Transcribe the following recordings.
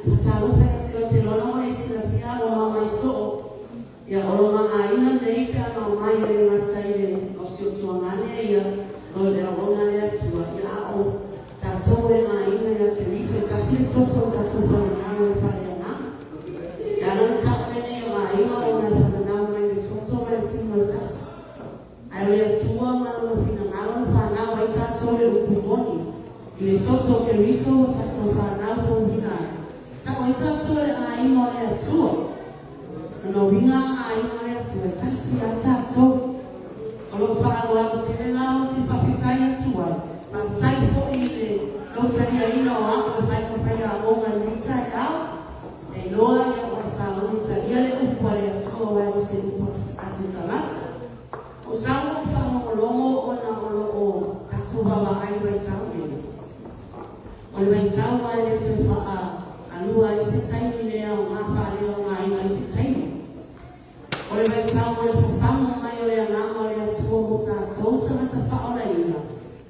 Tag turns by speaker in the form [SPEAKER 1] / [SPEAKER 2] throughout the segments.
[SPEAKER 1] Faatalofa ia te oe, te iloa lava e silafia ua maumai soo. Ia, o lo maʻāina nei pe a maumai e le gata i le o si o tuagane ia o le auauna a le Atua, ia a o tatou e āina ia Keriso e tasi le toto o tatou fananau o le faaleagaga. E ala ona tau lenei o aiga ona e fananau mai le toto ma le tino e tasi. Ae o le Atua ma Lona finagalo na fanau ai tatou le upu moni i le toto o Keriso ua tatou fanau fouina ai. Tau ai tatou e le aiga o le Atua. Lona uiga a aiga o le Atua e tasi a tatou. O lou faaaloalo tele la ou te faafetai atu ai, faafetai foi i le lou taliaina o au e fai ma faiaoga i lenei taeao. E iloa ia ua e sauni talia le upu a le Atua aua e le o se upu a se tagata. O sau ou faalogologo ona o lo o tatou vaavaai i vaitau nei. O le vaitau lava e le toe faaalua ai se taimi le aoga faaleaogaina ai se taimi. O le vaitau o le fafaga mai o le Agaga o le Atua mo tatou tagata faaolaina,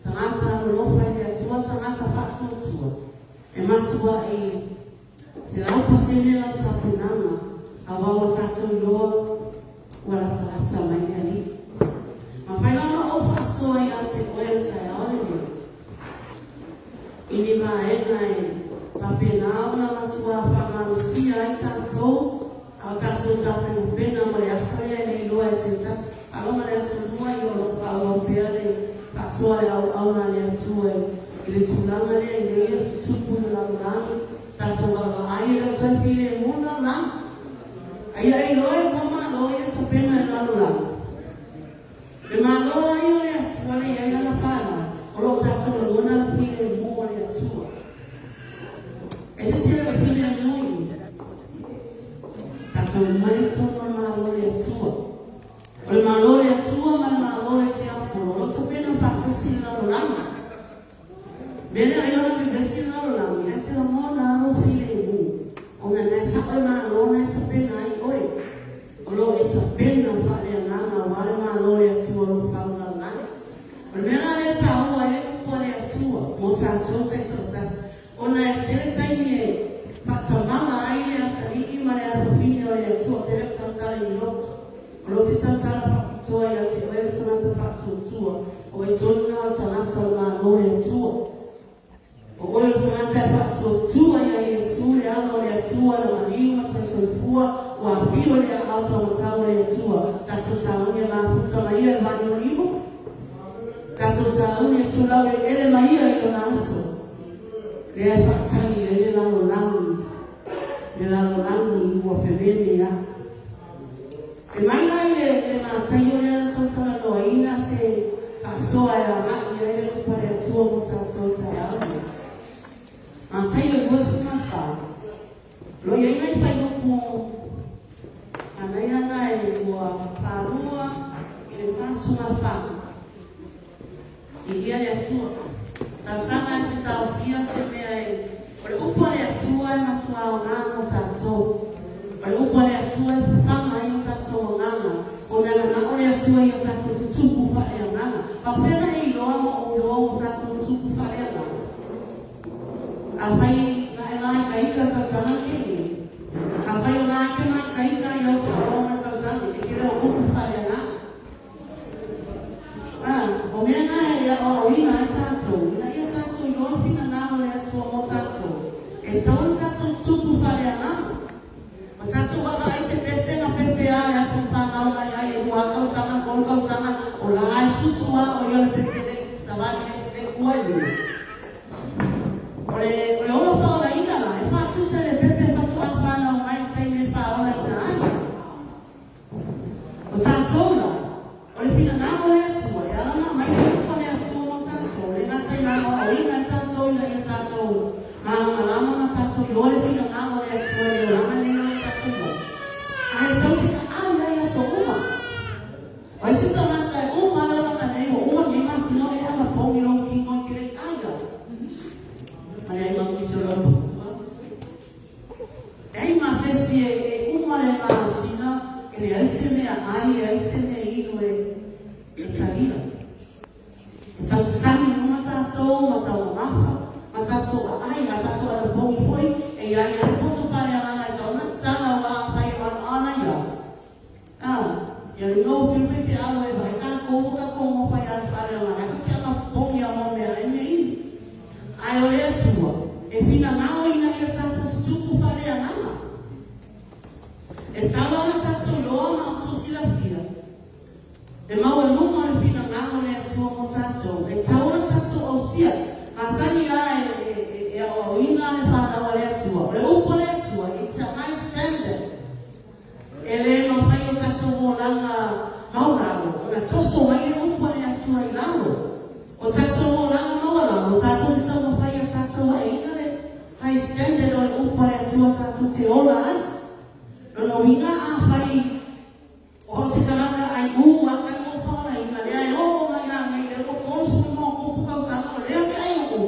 [SPEAKER 1] tagata alolofa i le Atua, tagata faatuatua, e matuai 100% lau tapenaga, aua ua tatou iloa ua latalata mai le Alii. Mafai la ona ou faasoa ia te oe i le taeao lenei, i ni vaega e faapena ona matua faamalosia ai tatou, a o tatou tapenapena mo le aso lea e le iloa e se tasi. Faaloga le aso lua i o lo o faaauau pea le faasoa a le auauna a le Atua i le tulaga lea i mea ia tutupu i le lalolagi, tatou vaavaai e le o toe filemu le lalolagi. A ia e iloa e ua malo ia tapena e le lalolagi. Le malo ai o le Atua le i ai lana fanau, o lo o tatou lagona le filemu o le Atua. E se isi e le o filemu i i. Tatou omai i totonu o le Malo o le Atua. O le Malo o le Atua ma le Malo o le Tiapolo o lo o tapena faatasi i le lalolagi. Mea lea ai ona vevesi le lalolagi, ae te lagona lava lou filemu, ona na e sao le Malo na e tapena ai oe. O lo o e tapena faaleagaga aua le Malo o le Atua o lo o fau i lalolagi. O le mea la lea e taua ai le upu a le Atua mo tatou taitoatasi, ona e tele taimi e faatamala ai le atalii ma le alofafine o le Atua, ou te le o tautala i ni loto. O lea ou te tautala faapitoa ia te oe le tagata faatuatua, o oe tonu lena o le tagata o le Malo o le Atua. O oe o le tagata e faatuatua iā Iesu le Ala o le Atua na maliu ma toe soifua, ua afio i le aao taumatau o le Atua, tatou sauni e mafuta ma ia i le vanimonimo, tatou sauni e tulau eleele ma ia i lona aso, lea e faatagi ai le lalolagi, le lalolagi ua fememe ai. E mai la i le mataio lea na tautalanoaina se faasoa e agai i ai le upu a le Atua mo tatou i taeao nei. Mataio 24, o lo o i ai nai fuaiupu manaia na e ua faalua i le 44. Viia le Atua. Talosaga e te taofia se mea e. O le upu a le Atua e matua aoga mo tatou. O le upu a le Atua e fafaga ai o tatou agaga, ona e manao le Atua ia tatou tutupu faaleagaga. Faapefea ona e iloa ma ou iloa ua tatou tutupu faaleagaga? Afai na e māikaika i le tausaga na tea nei, afai o la e te māikaika i au faalogo i le tausaga nei, e te le o tupu faaleagaga. Ā, o mea na e aoaoina ai tatou, ina ia tatou iloa le finagalo o le Atua mo tatou, e tatau ona tatou tupu faaleagaga. Ua tatou vaavaai se pepe na pepe a le aso na fanau mai ai e lua tausaga, tolu tausaga, o la e susu a o ia o le pepe le savali ai se pepe ua i luga. O le, o le ola faaolaina la, e faatusa i le pepe faatoa fanau mai i le taimi e faaolaina ai. O tatou la, o le finagalo o le Atua, e ala ona aumai le upu a le Atua mo tatou, e le gata ina aoaoina ai tatou ina ia tatou malamalama ma tatou iloa le finagalo o le Atua i le olaga lenei o lo o tatou i ai, ae tatou te aau i ai i aso uma. O ai se tagata e uma le olaga nei, ua uma nei masina o e anapogi i lou kino e te le i ai ai. Ma leai ma nisi o lau pua. Leai ma se isi e uma le masina e leai se mea ai, leai se mea inu e talia. E tausasagi i luga tatou ma taumamafa, ma tatou aai, a tatou anapogi foi e i ai ai It's a high standard. E le mafai o tatou olaga maualalo ona toso mai le upu a le Atua i lalo. O tatou olaga maualalo, tatou te taumafai ia tatou aeina le high standard o le upu a le Atua tatou te ola ai. Lona uiga afai o se tagata aiū a kai mo faolaina lea e oo mai lagai le ua 30+ tausaga o lea te aiū.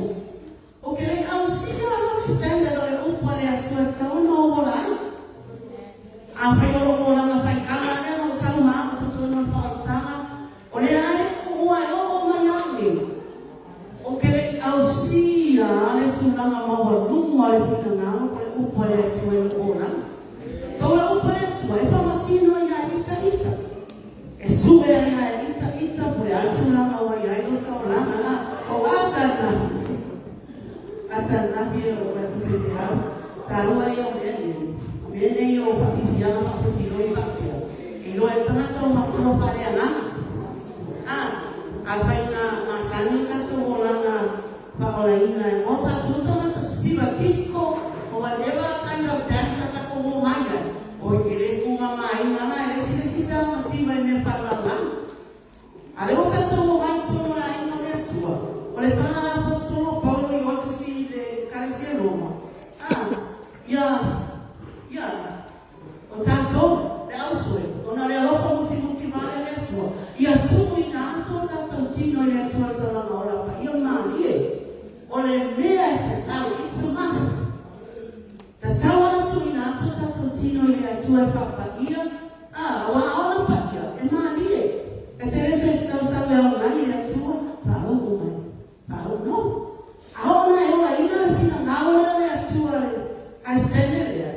[SPEAKER 1] O ke le ausia lava le standard o le upu a le Atua e tatau ona ou ola ai. Afai o lou olaga faitaga lea na ou sau ma au i totonu o le faaolataga, o lea lava e tuua e oo mai lava nei, ou te le i ausia le tulaga maualuga o le finagalo po o le upu a le Atua i lou olaga. So o le upu a le Atua e faamasino ia ita ita. E sue ai ia ita ita po o le a le tulaga ua i ai lota olaga. O atanafi, atanafi e lou atu feteau, taua ia o mea nei. O mea nei o faafiafiaga faafefiloi faapea, e iloa e le tagata o matua faaleagaga. Afai na masani o tatou olaga faaolaina e o tatou tagata sisiva disco or whatever kind of dance a tatou o mai ai, oi e le tumamaina la e le isi le isi pe a masiva i mea faalaulagi. A lea ua tatou o mai i totonu o le aiga o le Atua, o le tala a le Aposetolo o Paulo i o tusi i le Ekalesia Roma, ia, ia, o tatou, le ausue, ona o le alofa mutimuti vale a le Atua, ia tuuina atu o tatou tino i le Atua i le tulaga ola paia malie. O le mea e tatau, it's a must. Tatau ona tuuina atu o tatou tino i le Atua e faapaia, aua a ola paia, e malie. E te le toe tausau e aoga i le Atua, faauu mai, faauu. No. A oo ona e olaina le finagalo lea o le Atua le high standard lea,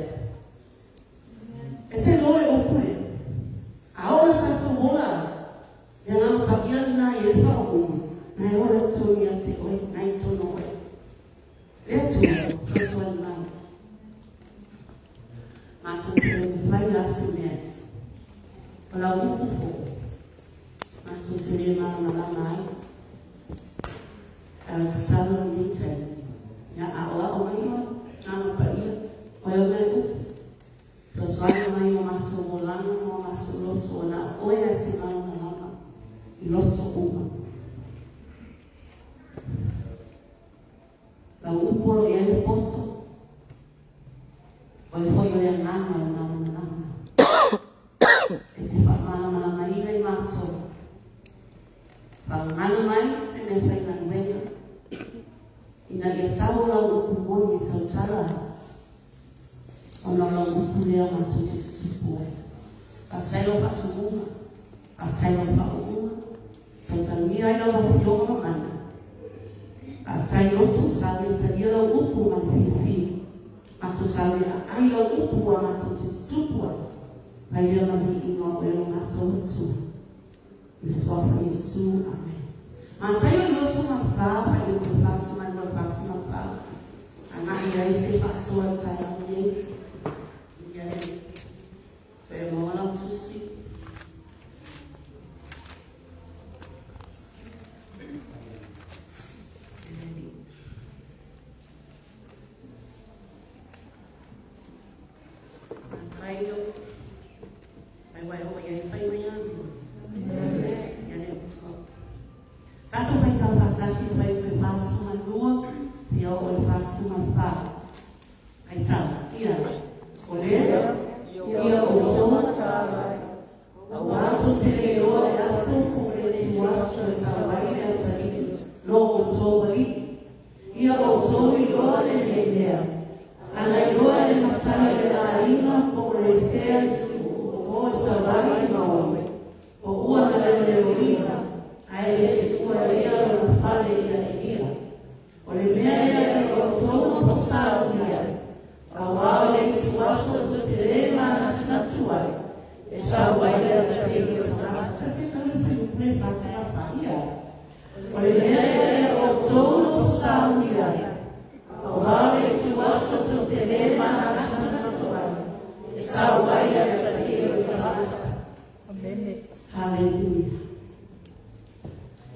[SPEAKER 1] e te loa le upu lea. A oo ona tatou ola ai, le agaga paia lena i le faauuga, na e ola tonu ia te oe, na i tonu oe. Le Atua, fesoasoani mai. Matou te le mafai la se mea. O lau upu foi, matou te le malamalama ai. Ae o le tatalo i lenei taimi, ia aoao mai oe, Agaga Paia, oe ona e upu. Fesoasoani mai i o matou olaga ma o matou loto, ona o oe lava e te malamalama i loto uma. Lau upu o lo o i ai le poto, oe foi o le agaga o le malamalama. E te faamalamalamaina i matou. Faagalo mai le mea faigaluega, ina ia tau lau upu moni e tautala ai, ona o lau upu lea matou te tutupu ai. Faafetai lau faatumuga, faafetai lau faauuga, tautalagia ai lau Afioga mamana. Faafetai loto sa le talia lau upu ma le fiafia. Matou sa le aai lau upu ua matou te tutupu ai. Mai lea ma viiga o oe o matou Atua. I le suafa o Iesu. Amen. Mataio 24, fuaiupu 42 44. Agai i ai se faasoa i le taeao nei. Ia e toe maua lau tusi. Mataio, mai wai o ia i whai mai anu. Ia le atua. Tatou faitau faatasi i fuaiupu 42 seia oo i le 44. Faitau, ia, o lea, ia outou mataala, aua tou te le iloa le aso po o le ituaso e sau ai le atalii lo outou alii. Ia outou iloa lenei mea, a na iloa e le matai o le aiga po o le fea itu o e sau ai le maoae, po ua na leoleoina, ae le tuua ia lona fale ia e ia. O le mea lea ia outou nofo sauni ai, aua o le ituaso tou te le manatunatu ai, e sau ai le atalii o le tagata. O le mea lea ia outou nofo sauni ai, aua o le ituaso tou te le manatunatu ai, e sau ai le atalii o le tagata. Haleluia.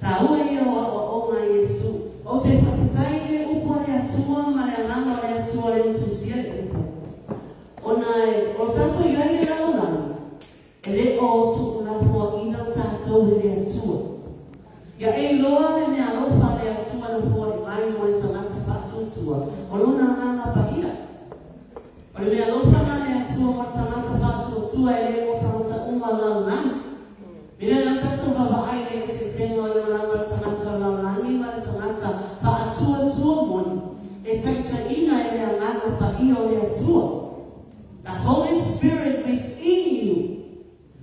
[SPEAKER 1] Taua ia o aoaoga a Iesu. Ou te faafetai i le upu a le Atua ma le agaga o le Atua lea ua tusia le upu. Ona e o tatou i ai le lalolagi, e lē o tuulafoaʻina tatou e le Atua. Ia e iloa le meaalofa a le Atua na foaʻi mai mo le tagata faatuatua, o lona Agaga Paia. O le meaalofa lena a le Atua mo le tagata faatuatua, e lē mo tagata uma o le lalolagi. I le la tatou vaavaai i le eseesega o le olaga o le tagata o le lalolagi ma le tagata faatuatua moni e taitaiina e le Agaga Paia o le Atua, the Holy Spirit within you,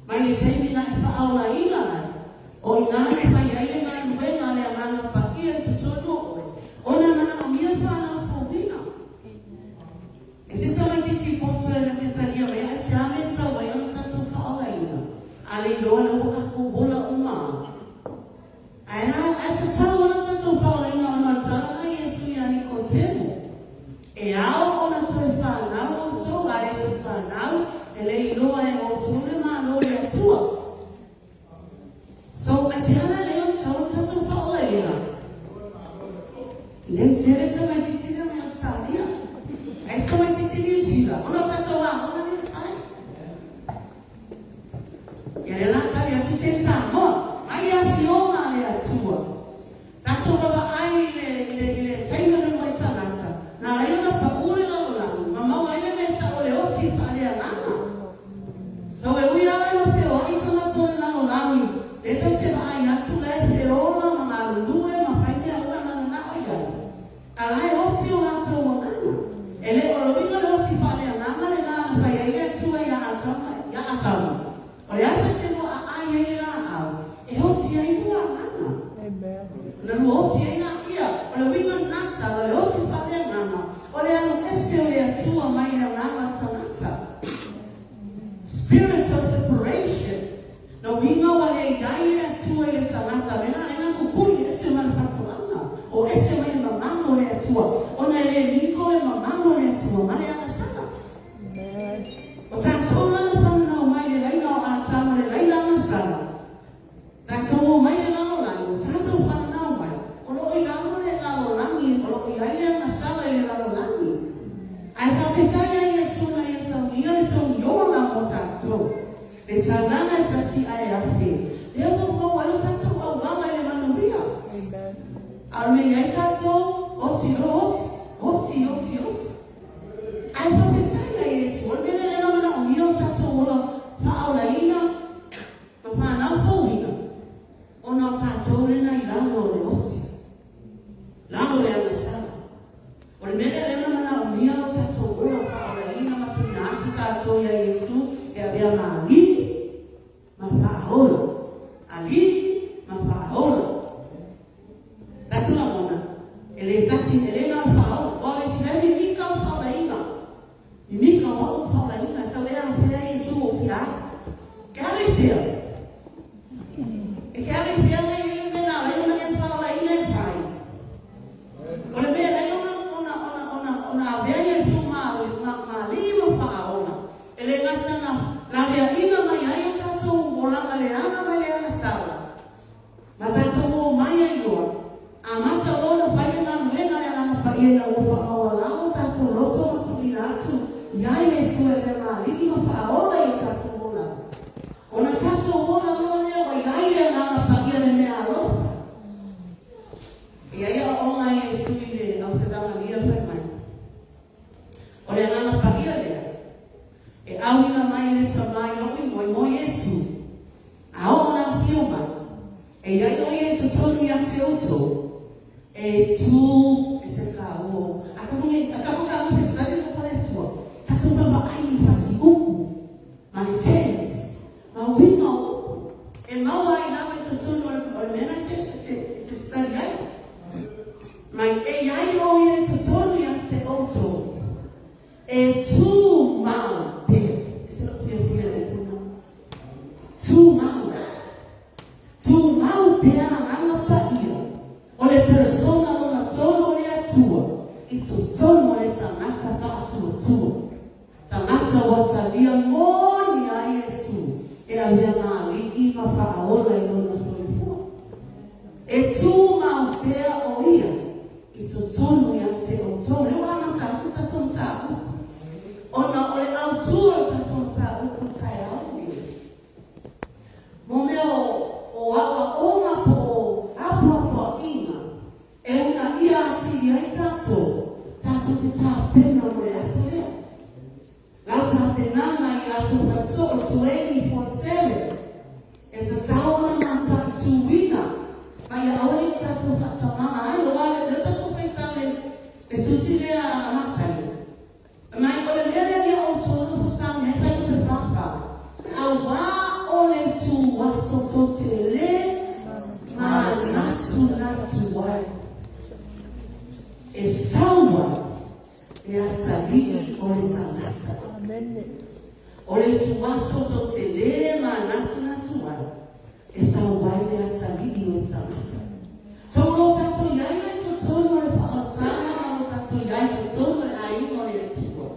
[SPEAKER 1] mai le taimi na e faaolaina ai, o i ina e fai ai le galuega a le Agaga Paia i totonu o oe, ona e manaomia le fanau fouina. E se tamaitiiti poto e na te talia mai aisea mea e tatau ai ona tatou faaolaina, a le iloa lea ua tatou ola uma lava. Ae a, ae tatau ona tatou faaolaina ona o le tala na a Iesu ia Nikotemo, E ao ona toe fanau outou, a le toe fanau, e le iloa e outou le Malo o le Atua. So, aisea la lea o tatau ona tatou faaolaina? Lea e tele tamaitiiti lea mai Ausetalia, ai tamaitiiti Niu Sila, ona o tatou aoga lea e fai. Ia lea la tali atu Jen Samoa, mai le afioga a le Atua. Tatou vaavaai i le, i le, i le taimi o le uluai tagata, na ala ai ona pau le lalolagi, ma maua ai le mea e tau o le oti faaleagaga. So e ui lava ina feoai tagata o le lalolagi, lea tou te vaai atu la e feola ma galulue ma fai mea uma e mananao i ai, a la e oti o latou agaga. E le o le uiga o le oti faaleagaga lena na fai ai le Atua iā Atama, iā Atama. O le aso e te loaʻa ai ai le lāʻau, e oti ai lua agaga. Ona lua oti ai lāia. O le uiga lena tala, o le oti faaleagaga, o le alu ese o le Atua mai le agaga o le tagata. Spirit of separation, na uiga ua le i ai le Atua i le tagata, mea na ala ai ona kukuli ese ma le fatoaga, o ese mai le mamalu o le Atua, ona e le niko le mamalu o le Atua ma le agasala. O tatou la na fananau mai i le laina o Atama, le laina agasala, tatou omai i le lalolagi, ua tatou fananau mai, o lo o i lalo le lalolagi, o lo o i ai le agasala i le lalolagi. Ae faafetai ia Iesu na ia saunia le togiola mo tatou, le taulaga e tasi ae afe, lea ua maua ai lo tatou auala i le manuia. A o le mea i ai tatou, oti loa oti, oti, oti, oti. Ae faafetai ia Iesu, o le mea lea lea na manaomia o tatou ola faaolaina ma fanau fouina, ona o tatou lena i lalo o le oti, lalo o le agasala. O le mea lea lea na manaomia o tatou ola faaolaina ma tuuina atu tatou ia Iesu e avea ma alii ma faaola, alii ma faaola. Tatou lagona, e le tasi, e le na o le faaola, aua o le isi la e mimika o le faaolaina. Mimika o au o le faaolaina, e sau e afea Iesu o fia ai. Ke alu i fea? E ke alu i fea nai le mea na ala ai ona e faaolaina e fai? O le mea e ala ai ona, ona, ona, ona, ona avea Iesu ma, ma, ma alii ma faaola, e le gata na laveaina mai ai o tatou olaga leaga mai le agasala, Ma tatou o mai ai loa, amata loa ona fai le galuega a le Agaga Paia ina ua faamaualalo tatou loto ma tuuina atu iā Iesu e avea ma Alii ma faaola i o tatou olaga. Ona tatou ola loa lea ua i ai le Agaga Paia le mea alofa. E i ai aoaoga a Iesu i le aufaivaegalia fai mai, O le Agaga Paia lea, e auina mai e le Tama i lou imoa, imoa Iesu, A oo ona afio mai, e i ai ʻo ia i totonu iā te outou, e tū e se kāua o. A tatou nei, a tatou tātou fesitali le pale Atua, tatou vaavaai i fasi upu ma le tense, ma uiga o upu, e maua ai lava i totonu o le, o le mea na e te, e te, e te study ai. Mai e i ai ʻo ia i totonu iā te outou, e tū mau pea. E se lou fiafia i le upu lena. Tumau. Tumau pea Agaga Paia o le persona lona tonu o le Atua i totonu o le tagata faatuatua. Tagata ua talia moni a Iesu e avea ma alii ma faaola i lona soifua. E tumau pea o ia i totonu ia te outou. Lea ua amata atu tatou mataupu. Ona o le autu o le. tatou faisoo 24/7. E tatau ona mataituina ma ia aua ne i tatou faatamala ai, aua o lea tatou faitau i le tusi lea a Mataio, mai o le mea lea ia outou nofo sauni ai fuaiupu 44, aua o le ituaso tou te lē manatunatu ai e sau ai le atalii o le tagata. O le ituaso tou te lē manatunatu ai e sau ai le atalii o le tagata. So o lo o tatou i ai la i totonu o le faaolataga ma o lo o tatou i ai i totonu o le aiga o le Atua.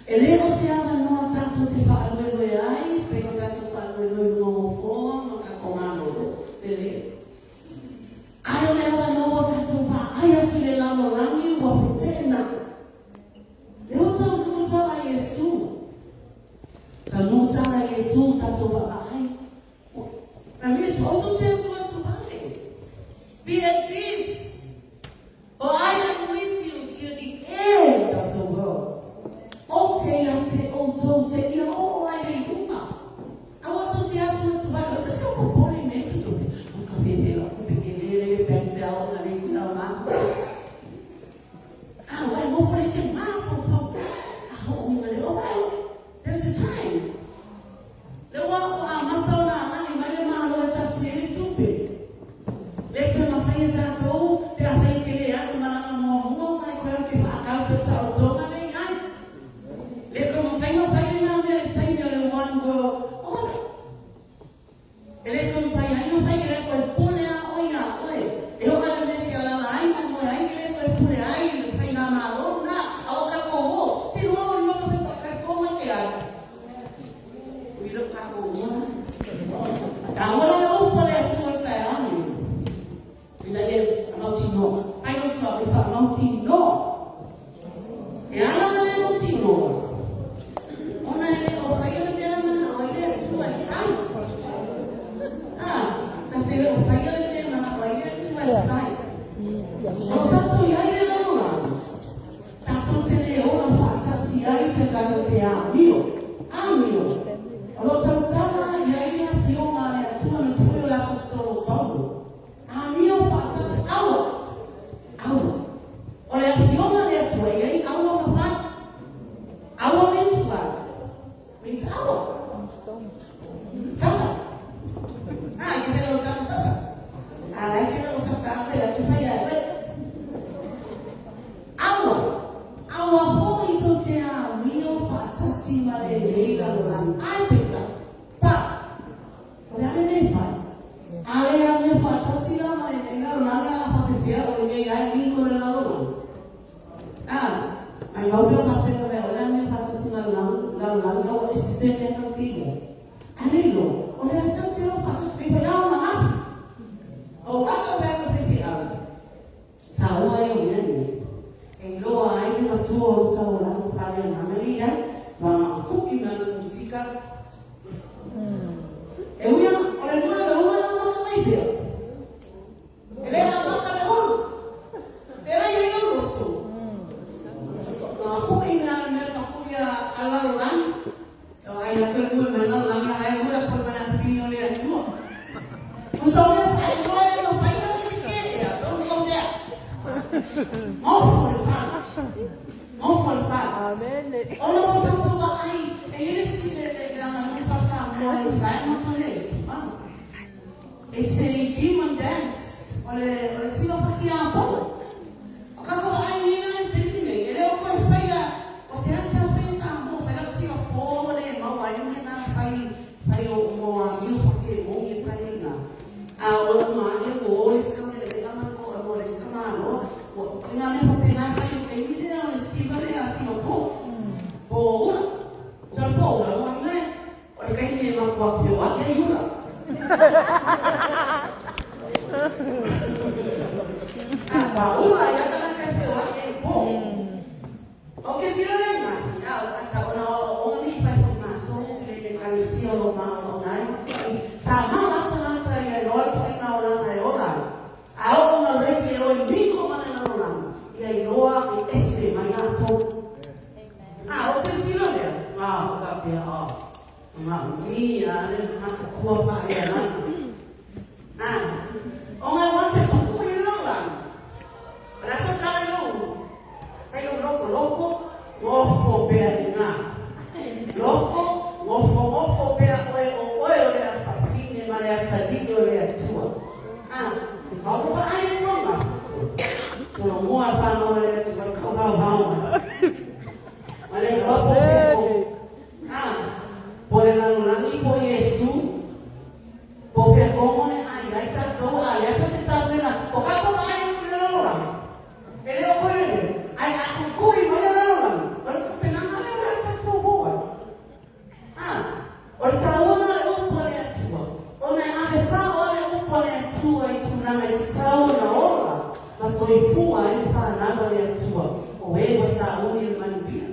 [SPEAKER 1] E le o se avanoa tatou te faaluelue ai, pei o tatou faaluelue i luga o nofoa ma tatou malolo. E le. Ae o le avanoa ua tatou vaai atu i le lalolagi ua feteenai. Lea ua taunuu tala a Iesu. Taunuu tala a Iesu tatou vaavaai. Na Iesu, aua tou te atuatu vale. Be at peace. For I am with you till the end of the world. Ou te ia te outou seia oo ai le iuga. Aua tou te atuatu vale. O se se o popole i mea tutupu. O ka fefe la kupe ke lele le bang te ao na le kila o mako. Ah, wai mo fole se mafaufau. Ah, o o le o vai. There's a time. Le ua o amata ona agai mai le Malo e tasi ai le tupe. Le toe mafai e tatou pe afai e te le alu malaga muamua ona e toe alu ke faakau pe taotoga le i ai. Le toe mafai ona fai lena mea i le taimi o le one world order. E le toe mafai ai ona fai, e le toe pule a oe ia oe. E oo lava i le mea e te alaala ai ma moe ai, e le toe pule ai i le faigamalo lena. A ua tatou o, se iloa ua lima ka fai ko mai te ai. Ui le tatou o la. Taua la le upu a le Atua i le taeao lenei. Ina ia mautinoa. Ai o tua e faamautinoa. E ala ona le mautinoa, ona e le o faia le mea e manao ai le Atua e fai. Ah, ta te le o faia le mea e manao ai le Atua e fai. O tatou i ai le lalolagi, tatou te le ola faatasi ai pe tatou te amio. Amio. O lo o tautala i ai le afioga a le Atua aemaise foi o le Aposetolo o Paulo. Amio faatasi, aua, aua. O le afioga a le Atua e i ai aua ma fai. Aua means what? Means aua. Sasa. Ah, ke te lau tama sasa. Ah, lai ke lau sasa ate la te fai ai. Aua. Aua foi tou te amio faatasi ma lenei lalolagi. Ai peitai. Pa. O le a lenei fai? A le amio faatasi la ma lenei lalolagi a faapefea o lenei ai mingo le lalolagi? Ah, mai mau pea faapea mea o le amio faatasi ma le lalolagi aua e sese mea tau te iloa. A le iloa, o le a tau te o faatasi pei foi ao ananafi. O aka mea ka faifeau, taua ia o mea nei. E iloa ai le matua o lo taualaga pale agaga le i ai, ma kuki ma le musika. E ui a, o le lua le uma la maka mai pea. E le amata le ulu. E lai ai ulu atu. Ma kuki na mea pa kuki a lalolagi. O ai a koe ue mai lalolagi a ai ue a koe mai a whini o le Atua. Usa o lea whai roa e no whai na te ke ea, don't go there. Go for the fun. Go for the fun.
[SPEAKER 2] Amen.
[SPEAKER 1] Ona o tatou vaai, e i ai le isi le le le aganuu faa-Samoa e sa e matou le iti ma. It's a demon dance. O le o le sila faki a polo. O tatou vaai nei la i le taimi nei, e le o toe faia, o se asi a fai Samoa, fai lau sila po le maua ai le mea na fai fai o mo amio fake moni e fai ai na. A o le uma ae ua o le isi le ma ko mo le isi malo. Ua i ngā mea faapena e fai o taimi lea o le siva lea siva po. Po ula. O le po ula ua ina e. O le kaimi e matua pio ake ai ula. Ah, pa ula ia tagata e pio ake ai po. O ke tiro le mai. A o ata ona o o ni fai fo matou i le le kalesia o lo ma o nai. Sa ma lata lata ia loa to ina o lana e ola. A o na ready e oe miko ma le lalolagi. Ia iloa e ese mai latou. Ah, o te tiro lea. Ah, faapea, oh, nga umi a le makukua faaleagaga. Ah, o ngai wa se paku i lau lagi. O le aso tala i lou, fai lou loko, loko, gofo pea i gā. Loko, gofo gofo pea oe o oe o le afafine ma le atalii o le Atua. Ah, a o vaai e tonga. Solomua whanau le Atua, kau hau hau mai. Ma le iloa po o fea o. Ah, po le lalolagi po Iesu, po o fea kogo e ai ai tatou a lea ta te tapena. O tatou vaai atu i le lalolagi. E le o koe le ai a kukui mai le lalolagi. O le tapenaga lea o le a tatou o ai. Ah, o le tāuaga le upu a le Atua. Ona e ave sao a le upu a le Atua i tulaga e tatau ona ola ma soifua ai le fanau a le Atua. O e ua sauni le manuia.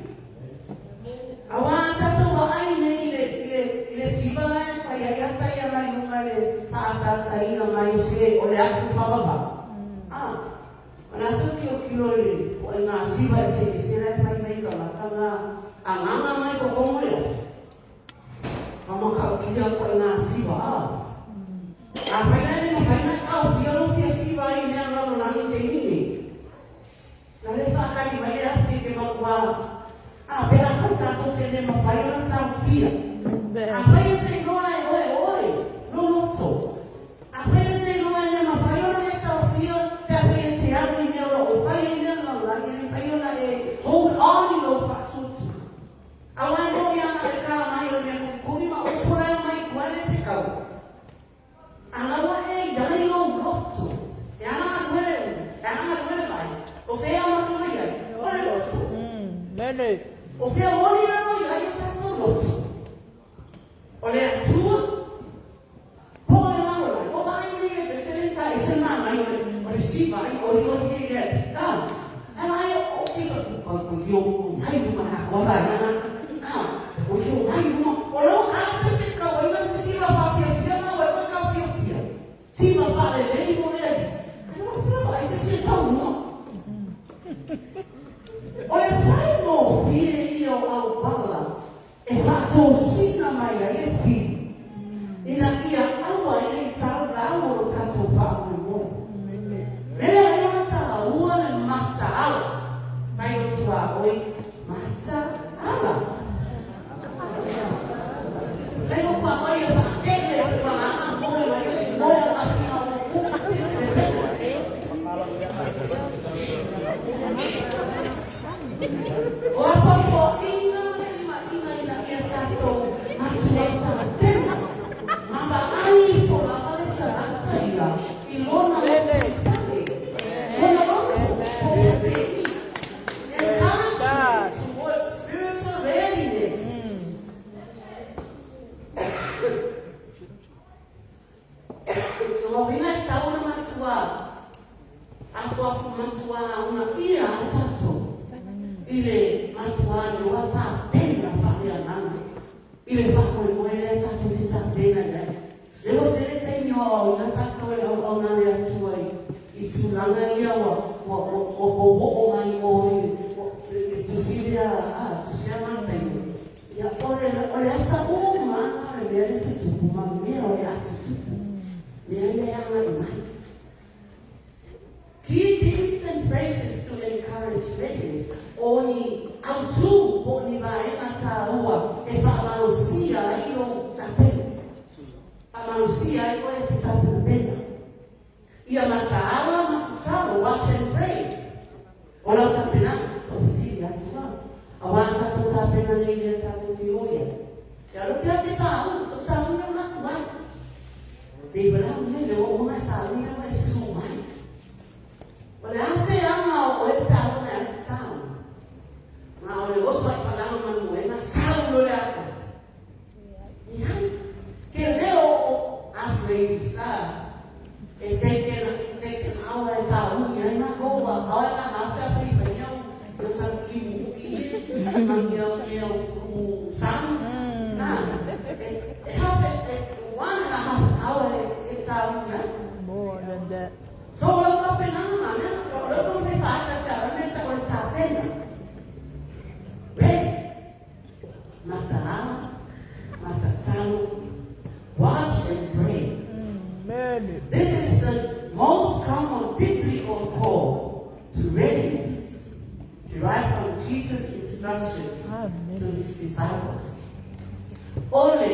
[SPEAKER 1] Auā tatou vaai nei i le, i le, i le siva la e fai ai ata ia mai luga i le faaataataina mai o se o le atu pavavau. Ah, o le a sau tilotilo i le ituaiga siva eseese la e fai mai tagata na agaga mai totonu o le afi. Ma matautia ituaiga siva, ah. Afai la e le mafai ona e taofia lou fia siva ai i mea o le lalolagi i le taimi lenei, na le faatali mai le afi e te matua a pe afai tatou te le mafai ona taofia. Afai e te iloa e oe oe lou loto. Afai e te iloa e le mafai ona e taofia pe afai e te alu i mea o lo o fai ai mea o le lalolagi, e le mafai ona e hold on i lou faatuatua. Aua moni ana le kā mai o le mea konikoni ma upu la e omai i tua e le fetau. A laua e i ai lou loto, e ana galue le ulu, e ana galue le vai, o fea e amata mai ai? O le loto. O fea moni lalo i ai o tatou loto? O le Atua, po o le lalolagi? O vaai nei le pese le ta ese manaia o le o le siva ai olioli ai le ah ai vaai o ke ka ko ko yo mai luma ha ko ba na ah o yo mai luma o lo a pese ka o ina se siva fa fia fia ma o e ka fia fia siva fa le lei mo le ai o fia ai se se sa uma o le fai mo fie ia o au pala e faatosina mai ai le fili, ina ia aua ai ne i taulau o lo tatou faamoemoe. Lea ai ona taua le mataala mai o tuaoi mataala. Lei o paoai e faatele e te malaga moe mai se moe a kapina o kuku pese le pese. O a paupoaiga ma timaiga ina ia tatou matua tapena ma vaai ifo lava le tagata ia i lona loto fale, lona loto po o fepei. Encouragement towards spiritual readiness. Lona uiga e tau ona matua apoapo matua una ia a tatou i le matua iloa tapena faaleagaga i le faamoemoe lea tatou te tapena i ai. Lea ua tele taimi o aoaoina tatou e auauna a le Atua i i tulaga ia ua ua ua ua pouoo mai o i le tusi lea a tusi lea Mataio. Ia o le o le ata uma lava o le mea lea e tutupu ma mea o le a tutupu. Mea ia e agai mai. Key themes and phrases to encourage readiness, o ni autū po o ni vaega tāua e faamalosia ai lou tapena. Faamalosia ai oe e te tapenapena. Ia mataala ma tatalo, watch and pray. O lau tapenaga, toafesili atu au. Auā tatou tapena nei i lea tatou te o i ai. Ia alu pea te sauni, so sauni au laku ai. Te iwa lau nei, le o ona sauni au e su mai. O le a se aga o oe pe a ona e alu te sauni. Ma o le oso ai falalo manuena, sau lo le atu. Leai. Ke leo o us ladies, ah, e take an, it takes an hour e sauni ai makou, a oe ka hao pe a fai fai au, yo sa kiu uki e, ma mea mea u sauni. Ah, e, e half, e, 1.5 hour e, e sauni ai.
[SPEAKER 2] More than that.
[SPEAKER 1] So, o lau tapenaga ma mea, o lau taumafai faaataata ai mea tau o le tapena. Ready. Mataala. his disciples. O le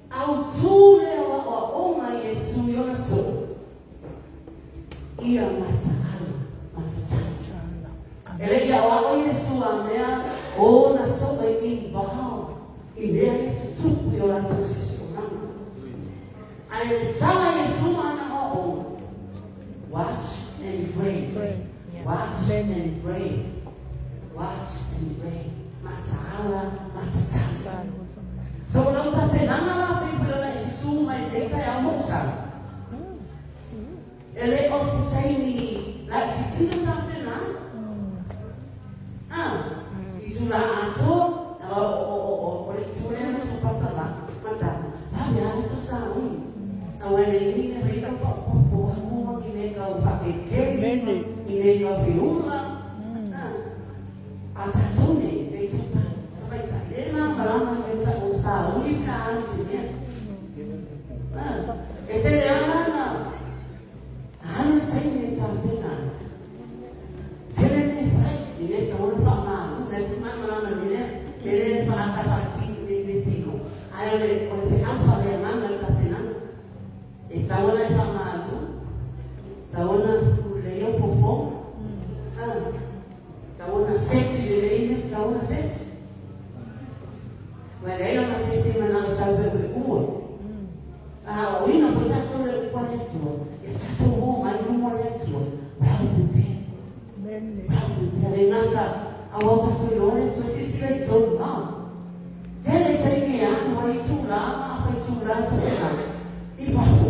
[SPEAKER 1] autū lea o aʻoaʻoga a Iesu i ona soo, ia mataala, matatala. E le i aʻoaʻo Iesu a mea o ona soo e i vao i mea ia tutupu i o latou siosiomaga. Ae tatala Iesu ma ana aʻoaʻoga, Watch and pray, watch and pray, watch and pray, mataala, matatala. So o lau tapenaga la pei foi ona e susū mai lenei taeao mo sau. E le o se taimi laitiiti le tapenaga. Ah, i tulaga atoa, o le itu lea na tupata la, mata, la le ala to saui. Aua e le ini le mei kau faaopoopo aku ma ni mea kau faakekeli, ni mea kau feula. Ah, a tatou nei, le itupa, tamaitai, le malamalama i le ta'u sauli pe a alu se mea. Ah, e tele ala na alu le taimi e tapena ai. Tele mea e fai, e le tatau ona faamalu, na e te malamalama i le mea, e le faatapati i le tino, ae o le o le feau faaleagaga i le tapenaga. E tatau ona e faamalu, tatau ona fulelei au fofoga, ah, tatau ona seti lelei mea, tatau ona seti. Ua leai ma se isi manao e sau ueue ua. A o ina foi tatou le upu a le Atua, ia tatou o mai luma o le Atua, well prepared. Well prepared. Le gata, aua o tatou iloa le Atua, silasila i totonu, ah. Tele taimi e alu ai i tula ma afai tula tapenaga i fafo.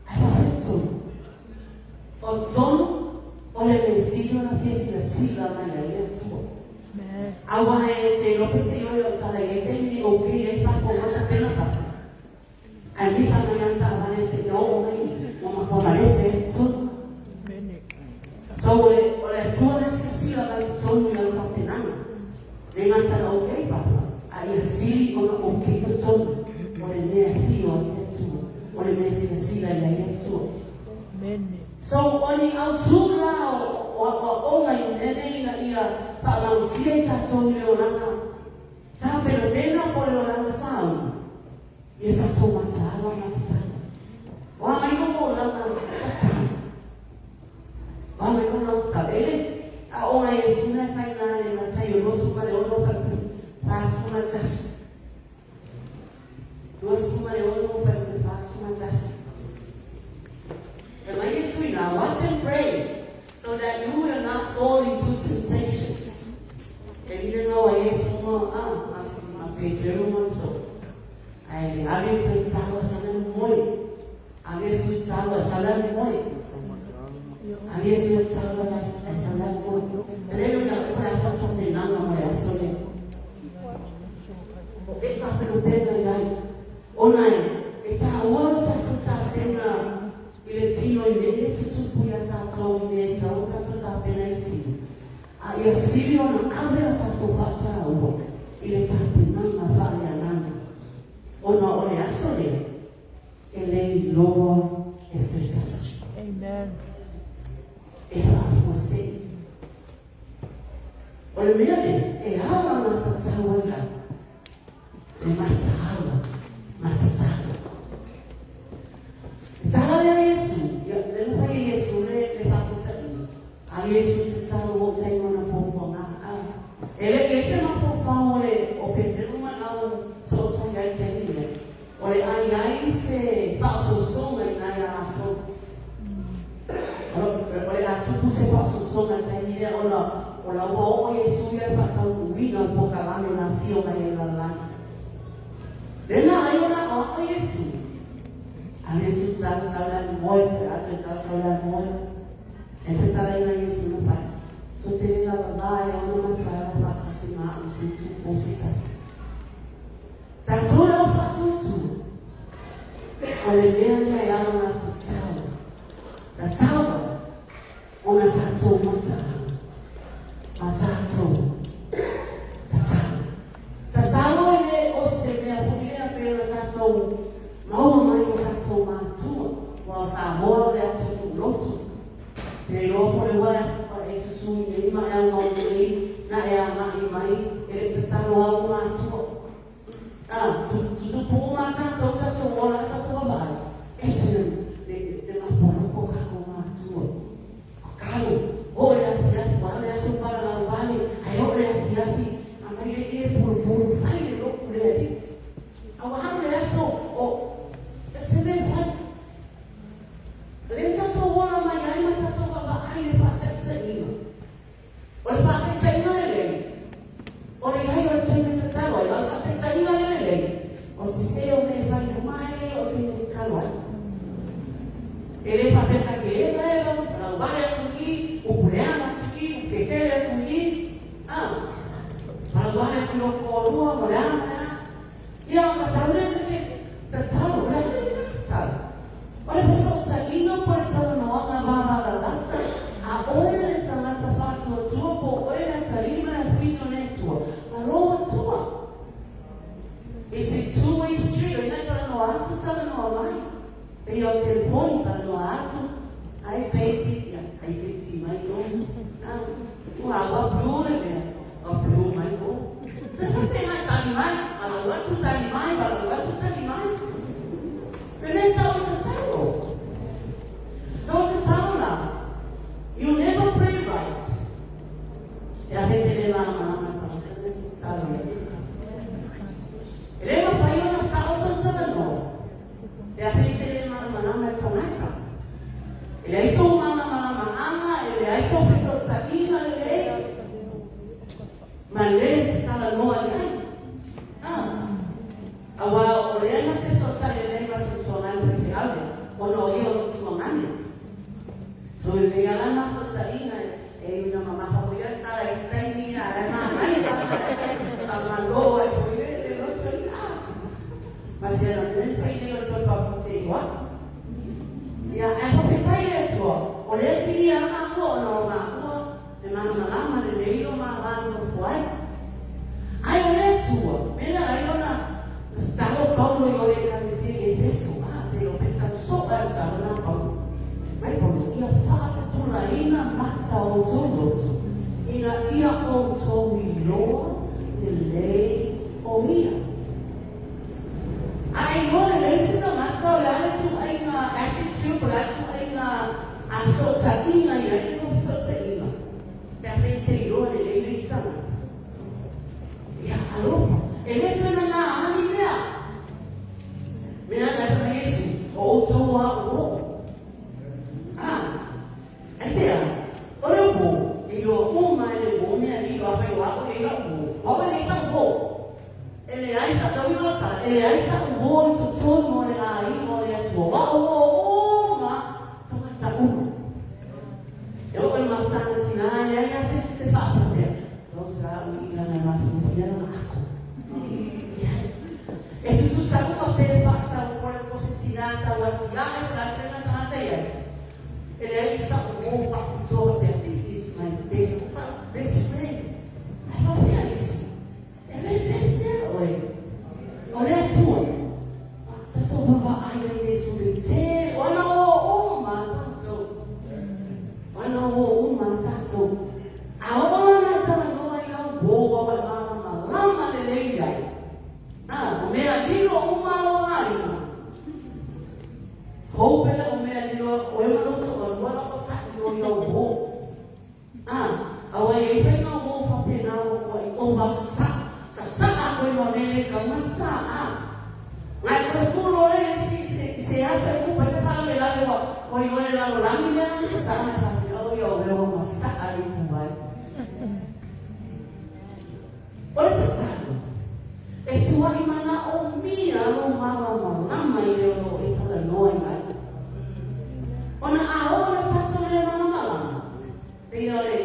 [SPEAKER 1] Ae faafetai i totonu. O totonu, o le mea sili ona fia silasila mai ai le Atua. Aua e te iloa pe te iloa i lau tala i ai taimi e okay ai fafo ma tapena fafo. Ae misa mai lava taavale seia oo mai ua matua malepe ai totonu. So o le o le Atua la e silasila mai totonu i lana tapenaga. Le gata na okay fafo, a ia sili ona okay totonu. O le mea e fio ai le Atua. O le mea e silasila i ai le Atua. So o ni autū la o aʻoaʻoga i mea nei ina ia faamalosia i tatou i le olaga tapenapena po o le olaga sauni, ia tatou mataala ma tatala. O a mai lou olaga tatala? O a mai lou olaga tatala? E le aoga a Iesu na e fai na le Mataio 26 fuaiupu 41. 26 fuaiupu 41. Fai mai Iesu i ina, Watch and pray, so that you will not fall into temptation. E lile nō a Iesu ma a ma ma Peteru ma le soo. Ae alu Iesu e tatalo e saga le moe. Alu Iesu e tatalo e saga le moe. Alu Iesu e tatalo e saga le moe. Tele lo ia o le aso tapenaga mo le aso lea. O e tapenapena i ai. Ona e, e tāua lo tatou tapena i le tino i mea e tutupu iā tatou i mea e tatau ona tatou tapena i le tino. A ia sili ona ave a tatou faataua i le tapenaga faaleagaga, ona o le aso lea e le iloa e se tasi.
[SPEAKER 2] Amen.
[SPEAKER 1] E faafuasei. O le mea lea e ala ona tatau ai au le mataala ma tatalo. E tala lea Iesu, ia, le na fai e Iesu le, le faataitaiga, alu Iesu i tatalo o tai ona puapuaga, a. E le i ai se mafaufau o le, o Peteru ma lau soosoo i ai taimi lea, o le a i ai se faaosoosoga i ina ia latou. O le a tupu se faaosoosoga i le taimi lea ona o la ua oo Iesu ia i le faataunuuina o le polokalame na afio mai ai i le lalolagi. Lena ai ona aoao Iesu. A Iesu tau sau le alu moe, toe a toe tau sau le alu moe. E fetalaiga Iesu na pai. To te le lava va e ona mataala faatasi ma a'u se itu po se tasi. Tatou le au faatuatua, o le mea lea e ala ona tatau, tatau ai ona tatou mataala ma tatou tatalo. Tatalo e le o se mea foi lea pei ona tatou maua mai o tatou matua, aua o Samoa o le atunuu lotu. Te iloa po o le ua e susu i nei ma e aumau nei na e agai mai e le i tatalo au ma O le sesē o mea e fai uma e le oo i taimi e tatalo ai. E le faapea ta te eva eva, lauvale atu i i, upu leaga atu i i, upu tetele atu i i, a, lauvale atu i lou toalua ma le a ma le a. Ia ona sau lea ta te tatalo, o le a le mea ta tatalo? O le fesootaiga po o le talanoaga vavalalata a oe le tagata faatuatua po o oe le atalii ma le afafine o le Atua ma lou Atua. It's a two way street, o ina e talanoa atu, talanoa mai. Pei o telefoni, talanoa atu, hi baby, ia, hi baby mai o. Ah, ua ua blue le mea, ua blue mai o. E faapena e tali mai, valaau atu, tali mai, valaau atu, tali mai. Le mea tau o le tatalo. So o le tatalo la, you never pray right. E ave te le malamalama le tagata lea te tatalo i ai. E le mafai ona sao sau talanoa pe afai e te le malamalama i le tagata. E leai sou malamalamaaga, e leai sou fesootaiga lelei ma le te talanoa i ai. Ah, aua o lea na te fesootai lelei ma si usoagani faifeau lea, ona o ia o le usoagani. So e lelei lava la na fesootaiga e ina mamafa foi ia tala i se taimi a la e manaia faamalo ai foi le loto ia. Ah, ma se ana mea ni fai nei o le toe faafuasei o au. Ia, ae faafetai i le Atua, o lea e kilia lava māua ona o māua e malamalama lelei lo ma va nonofo ai. Ae o le Atua, mea na ala ai ona tatalo o Paulo i o le Ekalesia i Efeso, a, pei o Peta soo ai o talo na Paulo. Mai Paulo, ia faapupulaina mata o outou loto, ina ia outou iloa lelei o ia. A e iloa lelei se tagata o le a le ituaiga attitude po o le a le ituaiga fesootaiga i ai le lua fesootaiga, pe afai e te iloa lelei le isi tagata. Ia, alofa, e le toe nanā lava ni mea. Mea na fai mai Iesu, o outou lava o oʻu. A, aisea? O le uō, e iloa uma e le uō mea lilo, afai o au e i lau uō, o au e leai sau uō. E leai sa, le uiga o le tala, e leai sa'u uō i totonu o le aiga o le Atua, o a'u uō uma tagata uma. E oo i mafutaga tinā, e leai lava se isi te faapea, Those are u i lana mafuafua ia lana ako. Leai. E tutusa uma pe faatau kore ko se tinā tau atiae pe a fea tagata i ai. E leai sa'u uō faapitoa faapea, this is my best, best friend. Ae faapea isi, E le best ia oe. O le Atua. Tatou vaavaai ai Iesu le tele. O ana uō uma a tatou. O ana uō uma a tatou. A oo la na talanoa i lau uō ua e malamalama lelei ai. A, o mea lilo uma a lou aiga. Hou pele o mea lilo oe ma lou toalua la ua taʻi o i lau uō. A, aua e i ai faiga o mou faapena ua ua i ova sa, sa sa a koe ma mea e kau ma sa a. Ngai koe ku loa e si, se, se asa i ku pa se palavelave ua, ua iloa e lalolagi mea na sa sa a faapea o ia o mea ua ma sa a i ku ai. O le tatalo, e tuaʻi manaʻomia lou malamalama i le o lo o e talanoa i ai. Ona a oo le tatou le malamalama, pei o le,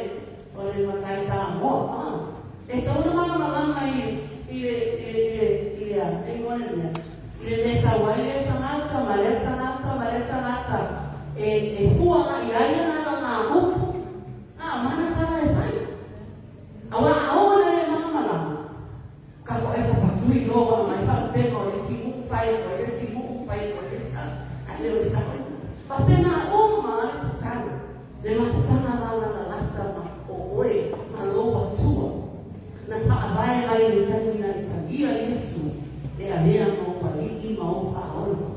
[SPEAKER 1] o le matai Samoa, a, e tatau ona malamalama i, i le, i le, i le, i le a, e igoa le mea, i le mea e sau ai lea tagata ma lea tagata ma lea tagata e, e fua agai ai ana lana upu, a, ma ana tala e fai. Aua a oo na le malamalama, ka ko esa pasui loa wa mai faalupega o le isi nuu fai o le isi nuu fai o le isi a le o le sao. Faapena uma le tatalo, le mafutaga laulalalata ma o oe ma lou Atua na faavae mai i le taimi na e talia Iesu e avea ma ou alii ma ou faaola.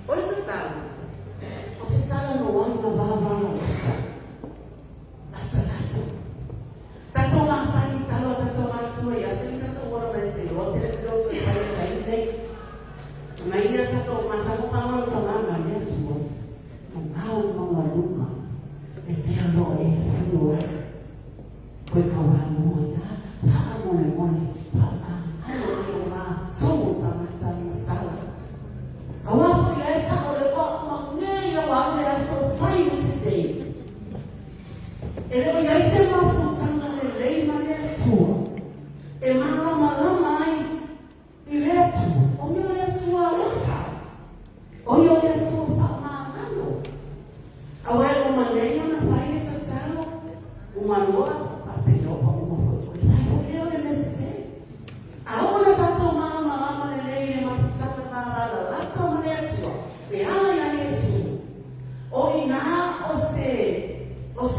[SPEAKER 1] O le tatalo, o se talanoaga vavalalata. Latalata. Tatou masani i tala o tatou matua ia te tatou ola mai te loa te le o toe fai o taimi nei. Mai ia tatou masani palo o tama mai le Atua. Ma mau maualuga le mea loa e fai o ai. Koe ka wā mua ia, faamolemole, faamanalo i o matou tagata.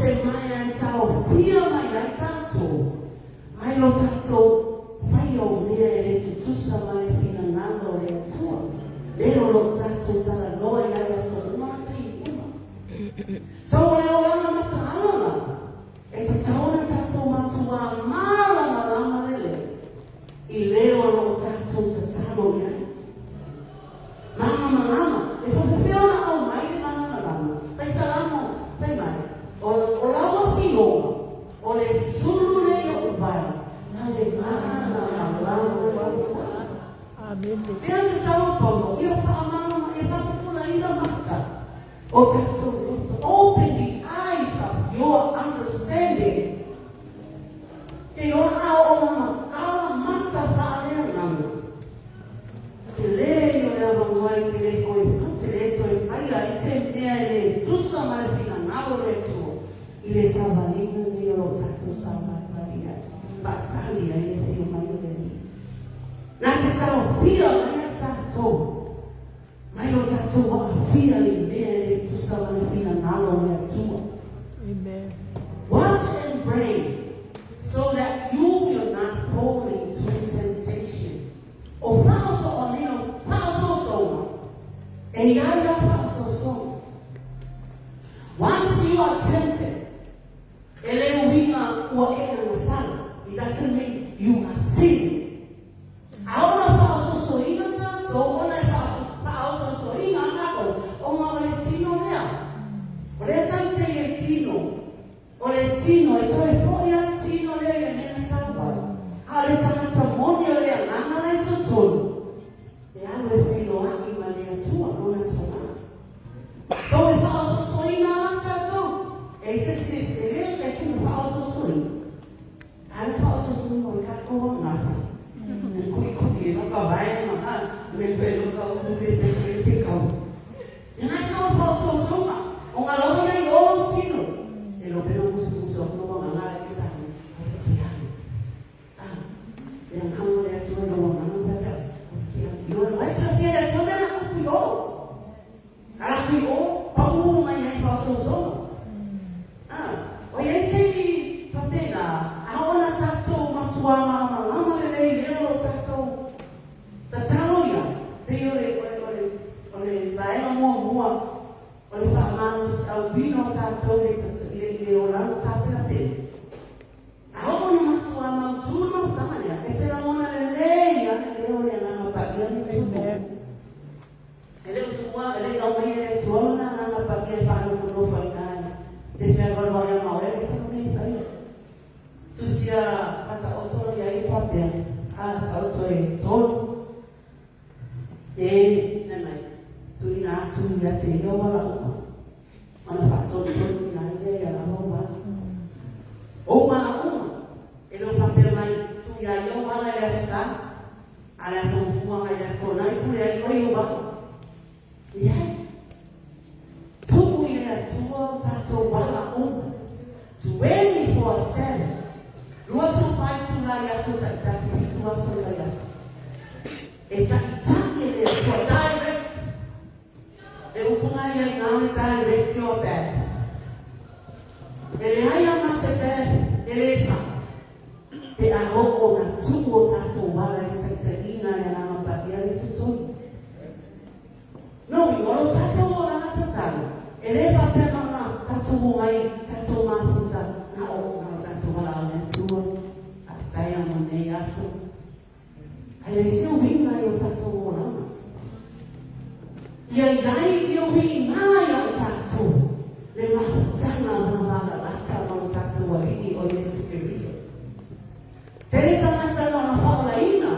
[SPEAKER 1] se maea e taofia mai ai tatou mai lo tatou faia o mea e le tutusa ma le finagalo o le Atua, lea o lo o tatou talanoa i ai aso uma ma taimi uma. So o le olaga mataala lava, e tatau ona tatou matuā malamalama lelei i le o lo o tatou tatalo i ai. Malamalama, e faapefea ona aumai le malamalama? Fai Salamo, fai mai, O, o lau afioga, o le sulu lea i lou vai, ma le malamalama i lou ala.
[SPEAKER 2] Amene.
[SPEAKER 1] Pei ona tatalo Paulo, ia faamalama, ia faapupulaina mata o tatou loto. Open the eyes of your understanding. Ke iloa a oo na matala mata faaleagaga, tele ia o le avanoa e te le toe, te le toe faia ai se mea e le tusa ma le finagalo o le Atua i le savaliga lenei o lo o tatou savalivali ai, faatali ai le afio mai o le Alii. Na te taofia mai ia tatou mai lo tatou aafia i mea e le tusa ma le finagalo o le Atua.
[SPEAKER 2] Amen.
[SPEAKER 1] Watch and pray so that you will not fall into temptation. O faaosooga, faaosoosoga, e i ai lava faaosoosoga. Once you are tempted, e le uiga ua e agasala. It doesn't mean you are sinning. A ona faaosoosoina tatou, ona e faaosoosoina tatou, ona o le tino lea. O lea tatou te i le tino, o le tino, e toe foi lava le tino lea i le mea na sau ai. A o le tagata moni o le agaga la e totonu, e alu e feiloai ma le Atua lona tauala. So e faaosoosoina lava tatou, e se isi e le taitonu e faaosoosoina, a o le faaosoosoina o le tatou agaga, e ku'iku'i ai ma ka vae ma le ka upu le pe pe kau. E ngai ka o faaosoosoga, o ngā lawa ia i o tino. E lo pena musumusu aku no wanganga e sa ni. O te alu. Ah, e ang hanga le Atua i lo wanganga pea pea. O te alu. I o lai sa fia le Atua mea na kupu i o. Ala kui o, pau mai ai faaosoosoga. Ah, o iai taimi faapena, a oo ina tatou matuā malamalama lelei i lea o lo o tatou tatalo i ai, pei o le, o le, o le, o le vaega muamua o le faamalosiauina o tatou i le, i le, i le olaga tapenapena. A oo ina matuā mautū le mafutaga lea, e te lagona lelei lava le leo o le Agaga Paia le tumu.
[SPEAKER 2] Amen.
[SPEAKER 1] E le o tuua, e le i aumaia e le Atua lona Agaga Paia e faanofonofoina ai te fealoaloai ma oe le sama mea i faia. Tusia Faataoto ia i faapea, a taoto e tolu, e nai mai, tuuina atu ia te ia o ala uma, ona faatonutonu ina ai lea ia lava o ala. O ala uma, e le o faapea mai, tuu ia ia o ala i le Aso Sa, a le Aso Gafua agai i le Aso Toonai pule ai oe i ou ala. Leai. Tuu i le Atua o tatou ala uma. 24/7. 24 itula i aso taitasi, 7 aso i le vaiaso. E taʻitaʻi e le Atua, direct. Le upu na ia i ina o le direct your path. E leai lava ma se path e le sao, pe a oo ona tuu o tatou ala i le taitaiina e le Agaga Paia le totonu. No uiga, o lo tatou olaga tatalo, e le faapea na ona tatou omai tatou mafuta na o na o tatou valaau i le Atua, faafetai lava mo lenei aso. Ae leai se uiga i o tatou olaga. Ia i ai ia uiga ia i tatou le mafutaga vavalalata ma lo tatou Alii o Iesu Keriso. Tele tagata na ona faaolaina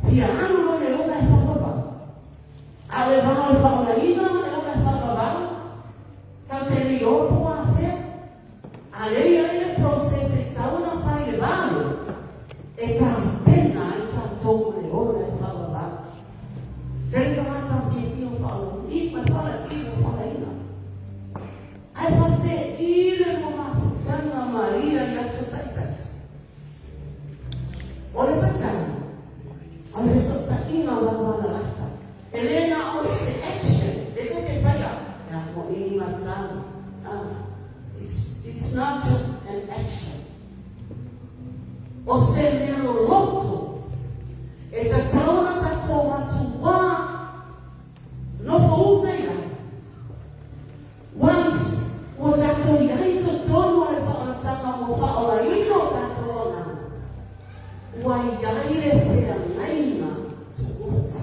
[SPEAKER 1] fia alu loa i le ola e faavavau. A o le va o le faaolaina ma le ola e faavavau, tatou te le iloa po o afea. A lea e i ai le process e tatau ona fai i le va lea e tapena ai tatou ma le ola e faavavau. Tele tagata fiafia o faalogo i ma le Ua i ai le feagaiga tuuti.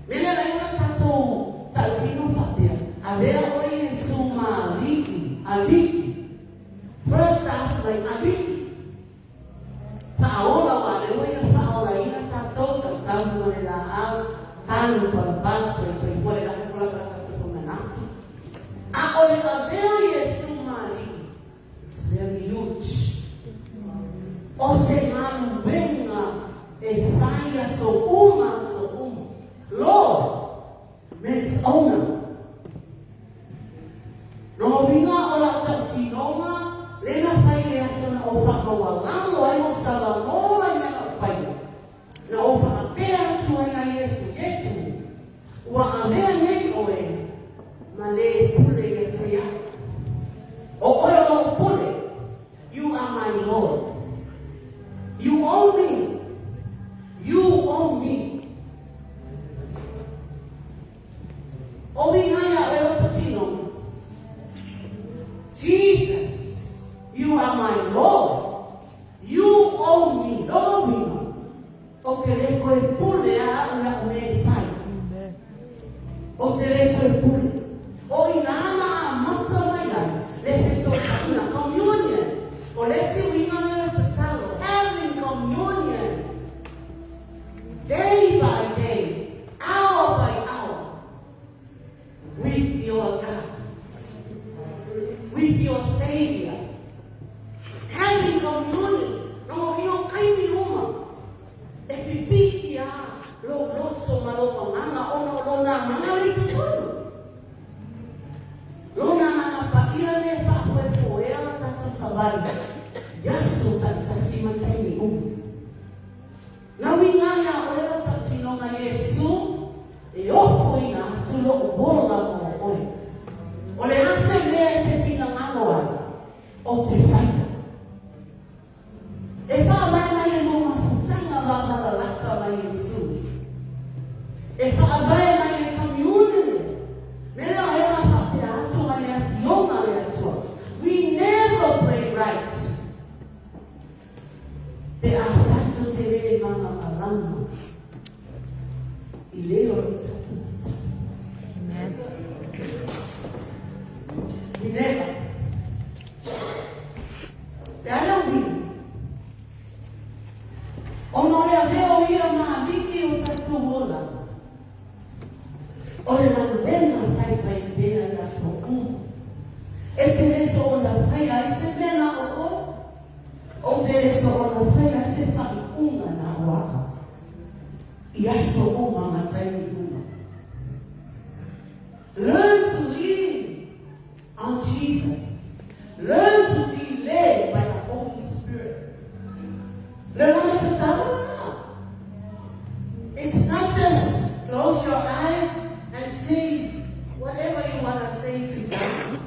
[SPEAKER 1] Mele la ina tatou tautino faapea, avea oe Iesu ma Alii, Alii. First half mai Alii. Faaola aua o lea ua Ia faaolaina tatou, tautau ma le laau, tanu palapala, soisoifua le lagi kolakalaka tatou manatu. A o le avea o Iesu ma Alii, it's very huge. O se galuega e fai aso uma aso uma. Lord means owner. Lona uiga o lau tautinoga lea na fai i le aso na ou faamaualalo ai ma ou salamo ai mea na ou faia, na ou faapea atu ai ia Iesu, Iesu, ua avea nei oe ma le pule ia te au. O oe o lou pule, you are my Lord. You own me. You own me. O uiga ia oe o tautinoga. Jesus, you are my Lord. You own me. Lona uiga, ou te le toe pule a au i au mea e fai.
[SPEAKER 2] Amen.
[SPEAKER 1] Ou te le toe pule. O i ina na amata mai ai le fesootaiga, communion. O le isi uiga lea o le tatalo, having communion day by day, hour by hour, with your God, with your Savior. Having communion. Lona uiga o taimi uma. E pipii a lou loto ma lou agaga ona o lona agaga le i totonu. Lona agaga paia lea e faafoefoea la tatou savali i aso taitasi ma taimi uma. Na uiga ia oe lau tautinoga Iesu e ofoina atu lou ola mo oe. O le a se mea e te finagalo ai, ou te faia. E faavae mai le lua mafutaga vavalalata ma Iesu. E faavae mai le communion. Mea lea e la faapea atu mai le afioga a le Atua. We never pray right. Pe afai tou te le malamalama i le o le tatou tatalo.
[SPEAKER 2] Amen.
[SPEAKER 1] We never. Le a le uiga? Ona o le avea o ia ma alii o tatou ola. O le galuega faifaipea i aso uma. E te le soona faia ai se mea na o oe. Ou te le soona faia ai se faaiuga na o au. I aso uma ma taimi uma. Learn to lean on Jesus. Learn to be led by the Holy Spirit. Le lama tatalo na. It's not just close your eyes and say whatever you want to say to God.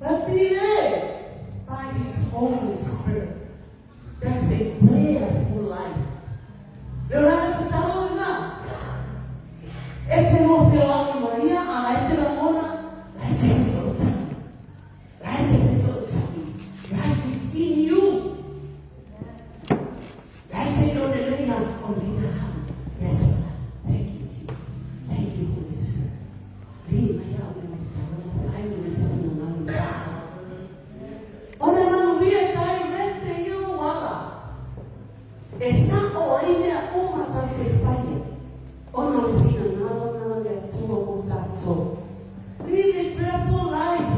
[SPEAKER 1] But be led by His Holy Spirit. That's a prayerful life. Le lama tatalo na. E te mo whioa'i ma ia, a lai te lagona, lai te fesootagi. Lai te fesootagi. Right within you. Lai te ilo le lea o lea hau. Yes, Lord. Thank you, Jesus. Thank you, Holy Spirit. Li mai au me mai tau, ai me mai tau na malu. O le manuia e direct e ia o ala. E sa'o ai mea uma tatou te faia. Ona o le finagalo na o le Atua mo tatou. Live a prayerful life.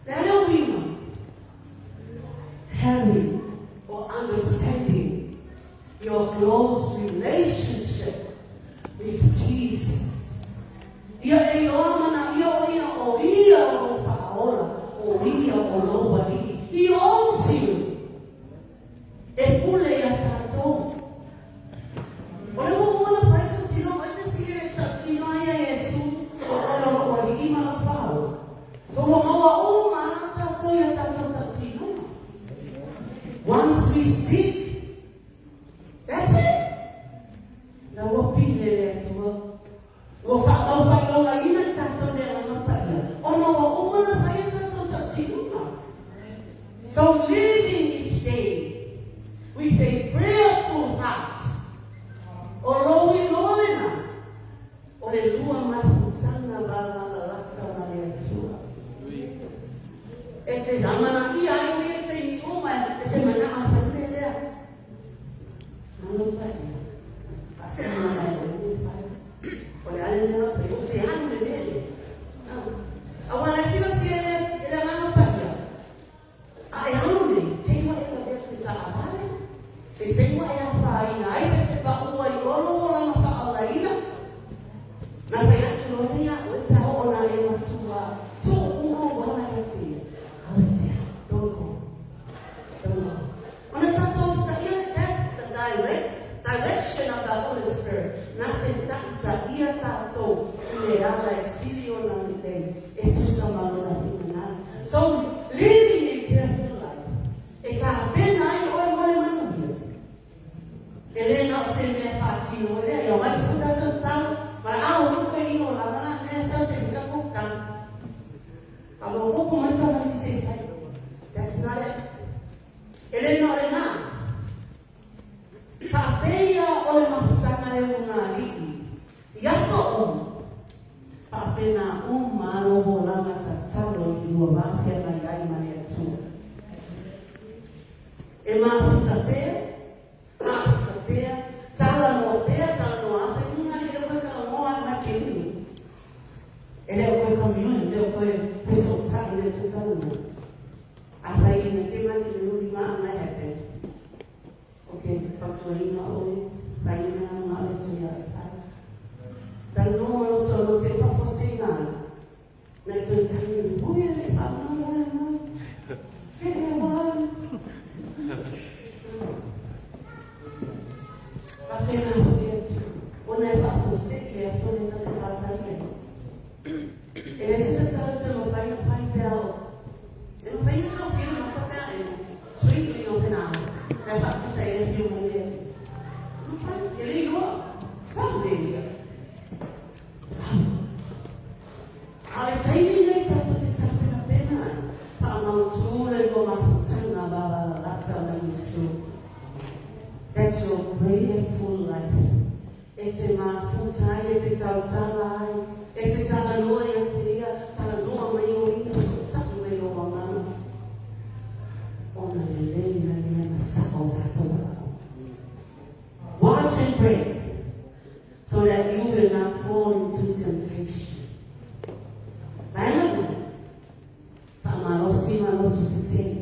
[SPEAKER 1] Le a le uiga? Having or understanding your close relationship with Jesus. Ia e iloa mana ia o ia o ia o lou faaola, o ia o lou alii. He owns you. E pule ia tatou. O le ua uma ona fai tautino mai se isi e tautino ai ia Iesu o oe o lou alii ma lou faaola. So ua maua uma lava tatou ia tatou tautinoga. Once we speak, that's it. Na ua pine le Atua. Ua faamau faailogaina i tatou le Agaga Paia, ona ua uma ona fai a tatou tautinoga. So living each day With a prayerful heart. O lou iloa lena, o le lua mafutaga valalalata ma le Atua. E te amanaia ai o ia i taimi uma e te manao e fai le mea lea. Malo paia, faasino mai o le fai. O le a le mea na fai, ou te alu i le mea lea. Aua la e silafia e le Agaga Paia, A e alu nei, te i ua e lavea se taavale, e te i ua e afaina ai pe te paʻu ai loa lou olaga faaolaina. Na fai atu loa lea ia oe pe a oo ina e matua tuu uma ou ala ia te ia, aua e te alu, don't go, don't go. Ona tatou usitaia le that's the direct direction of the Holy Spirit, na te taitaia tatou i le ala e sili ona lelei e tusa ma lona finagalo. So, living a prayerful life, e tapena ai oe mo le manuia. E le na o se mea faatino lea, ia omai tupu tatou tatalo, ma ao luka i o lava la mea sau se mea ko tau. A maopopo mai tamaiti se i fai. That's not it. E le na o lena. Faapeia o le mafutaga le ulugalii i aso uma, faapena uma lou olaga tatalo i lua va feagai ai ma le Atua. E mafuta pea, mafuta pea, talanoa pea, talanoa atu, e luga e le o koe talanoa ai ma ke ulu. E le o koe commune, e le o koe fesootai, e le o koe talanoa. Afai ina te masina nui maa mai hape. Ok, fautuaina oe, fai le mea na o le Atua ia oe fai. Talanoa lou toalua te faafuaseiga ai, na i toe tagi le ui e le faamalo ai mai. Ke e wau. Faapena hoʻi Atua, ona e faafuasei le aso lea ta te pātali ai. E le se tatalo toe mafai ona fai pea o E mafai ona taofia le mata pe a e twinkling o an eye ae faapusa i le afio mai le Alii. E mafai, e le iloa. Pau ia. Pau. A o le taimi lenei tatou te tapenapena ai, faamautu le lua mafutaga vavalalata ma Iesu. That's your prayerful life. E te mafuta ai, e te tautala ai, e te talanoa ia te ia, talanoa mai o ia, toʻataʻi mai lou agaga, ona lelei la lea na saka o tatou manaʻo. Watch and pray so that you will not fall into temptation. Vaega lua, faamalosi ma loto tetele.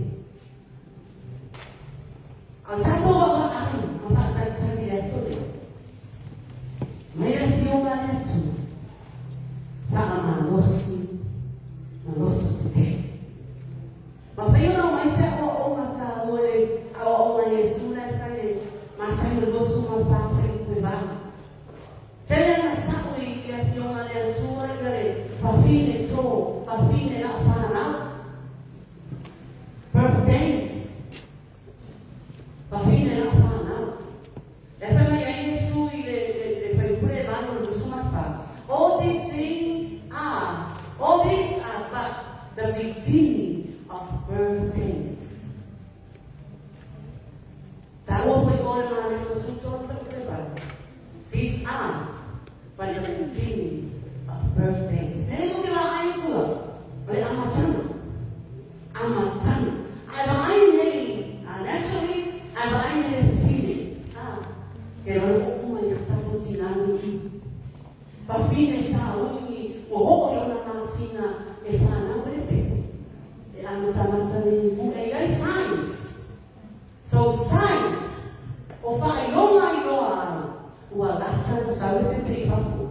[SPEAKER 1] A o tatou vaavaai ma faatalitali i le aso lea, mai le Afioga a le Atua, faamalosi ma loto tetele. Mafai ona omai se aoaoga taua i le aoaoga a Iesu la e fai i le Mataio 24 fuaiupu e 8. Tele ana ta'u i le Afioga a le Atua ia le fafine tō, fafine laʻu fanau. Birth pains. Fafine laʻu fanau. E fai mai ai Iesu i le, le, le fuaiupu lea e 8 o le 24, All these things are, all these are but the beginning of birth pains. Taua foi oe ma le 23 fuaiupu e 8, These are but the beginning of birth pains. Nei ko te vaai kua, o le amataga. Amataga. Ae vaai nei, naturally, ae vaai nei le fafine, a, ke loe o uma i a tatou tinā nei i. Fafine sa ugi ua oo i lona masina e whanau ai le pepe. E amatamata nei mu e iai signs. So signs o whailonga i roa ai, ua lata na sau le pepe i fafo.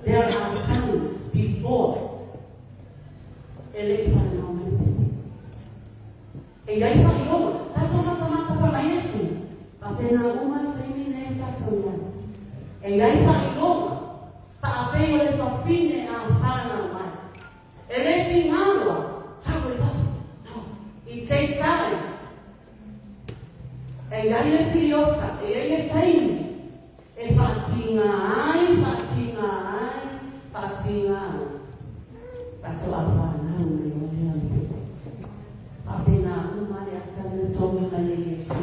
[SPEAKER 1] There are signs before e le i whanau mai le pepe. E iai whailonga, tatou matamata pa mai Iesu, faapena uma le taimi nei o tatou iai. E iai whailonga, faapei o le fafine a whanau mai. E le pigaloa, tau i fafo. No. It takes time. E iai le piriota, e iai le taimi e whaatinga ai, whaatinga ai, whaatinga ai. Faatoa whanau mai o lea le pepe. Faapena uma le ata le togi mai e Iesu.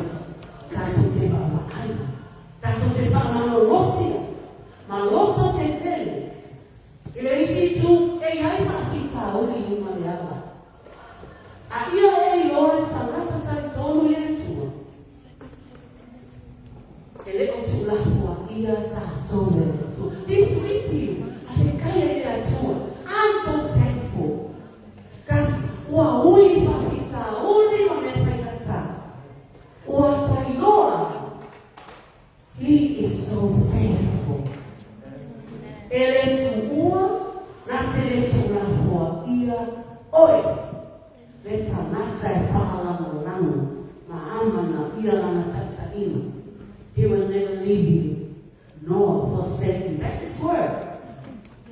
[SPEAKER 1] E le o tuulafoaia tatou e le Atua. This with you. Faafetai ai i le Atua. I'm so thankful. Cause ua ui faafitauli ma mea faigata. Ua tailoa. He is so faithful. E le tuua, na te le tuulafoaia oe. Le tagata e faalagolago ma amanaia lana taitaiga. He will never leave you nor forsake you. That's his word.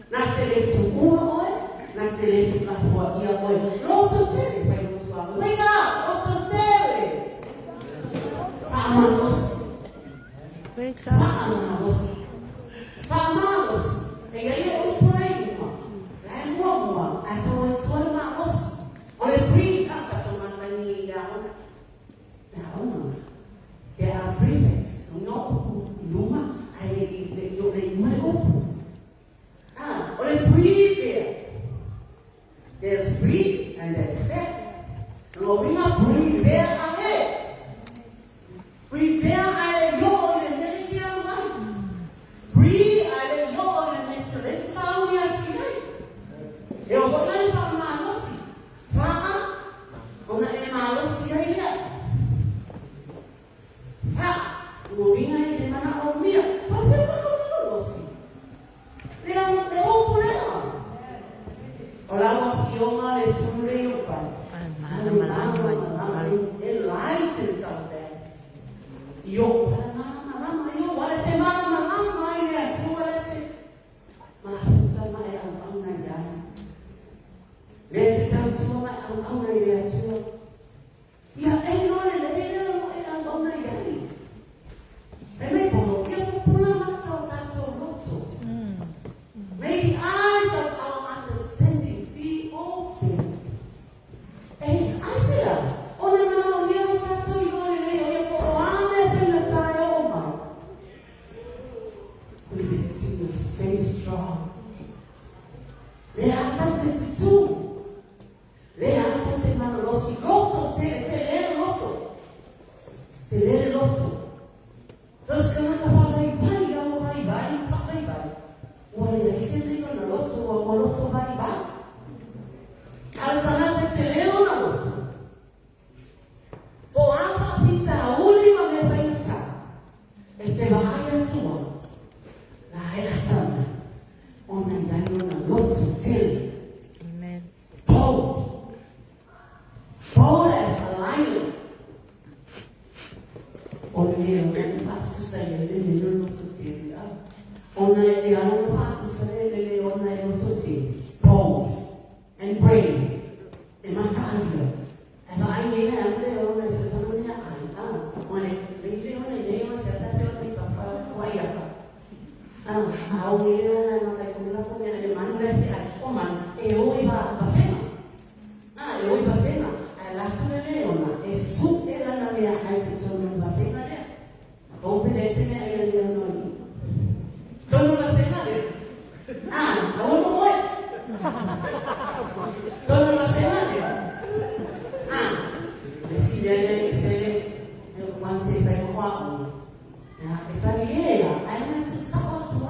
[SPEAKER 1] Na te le tuua oe, na te le tuulafoaia oe. Loto tele, fai loto alu. Wake up, loto tele. Faamalosi.
[SPEAKER 2] Wake up.
[SPEAKER 1] Faamalosi. Faamalosi. E iai le upu la i luma. La e muamua, ae sau ai tua le malosi. O le pre, a tatou masani i aoga. Le aoga. There are prefects. O ngā upu i luma, ae le i le i o le igoa le upu. Ah, o le pre there. There's pre and there's there. O lona uiga prepare ahead. Prepare ae le i oo i le mea e te alu ai. Pre ae le i oo i le mea e te le saui atu i ai. E oo foi la i le faamalosi. Faa, ona e malosi ai lea. Faa, o lona uiga e te manaomia. Faapefea ona malolosi? Le le upu lea. O lau afioga le sulu le i o pai. Enlightens our best. Io wala malamalama io wala te malamalama i le Atua le te mafuta ma e auauna i ai. Le te tautua ma e auauna i le Atua. Ia e noa le le le o e auauna i ai. E mai pono, ia pupula mata o tatou loto. May the eyes of our understanding be open. E aisea, ona manaomia o tatou iloa lelei o ia po o a mea faigata e oo mai. Please to stay strong. Le a tau te tutū. Le a tau te malolosi. Loto, te, te le loto. Te le loto. So se kanaka faavaivai a ua vaivai, faavaivai. Ua leai se mea i lona loto, ua ua loto vaivai. A o le tagata e tele lona loto, po o a faafitauli ma mea faigata, e te vaai atu au, la e atamai, ona i ai lona loto tele.
[SPEAKER 2] Amen.
[SPEAKER 1] Bold. Bold as a lion. O le mea o lana faatusa ia le le le loto tele a. Ona e ala na faatusa le le le ona e loto tele. Bold and brave. E mataalia. Ae vaai nei le au le ona e sasana mea ai a. Ona e le le ona e nei ona se ata pe ona i papa wai aka. A, a o le ona e makai kula ko mea le manu le fe ai. O manu, e o i va pasena. A, e o i pasena. Ae latou le le ona e su e lana mea ai te tonu le pasena lea. A pou pe le se mea ai le ona i. Tonu la sena le. A, a o mo moe. Tonu la sena le. A, le si le le se le e o wan se tai mo hoa o. Ya, e tali e ia, ai na tu sa o tu a.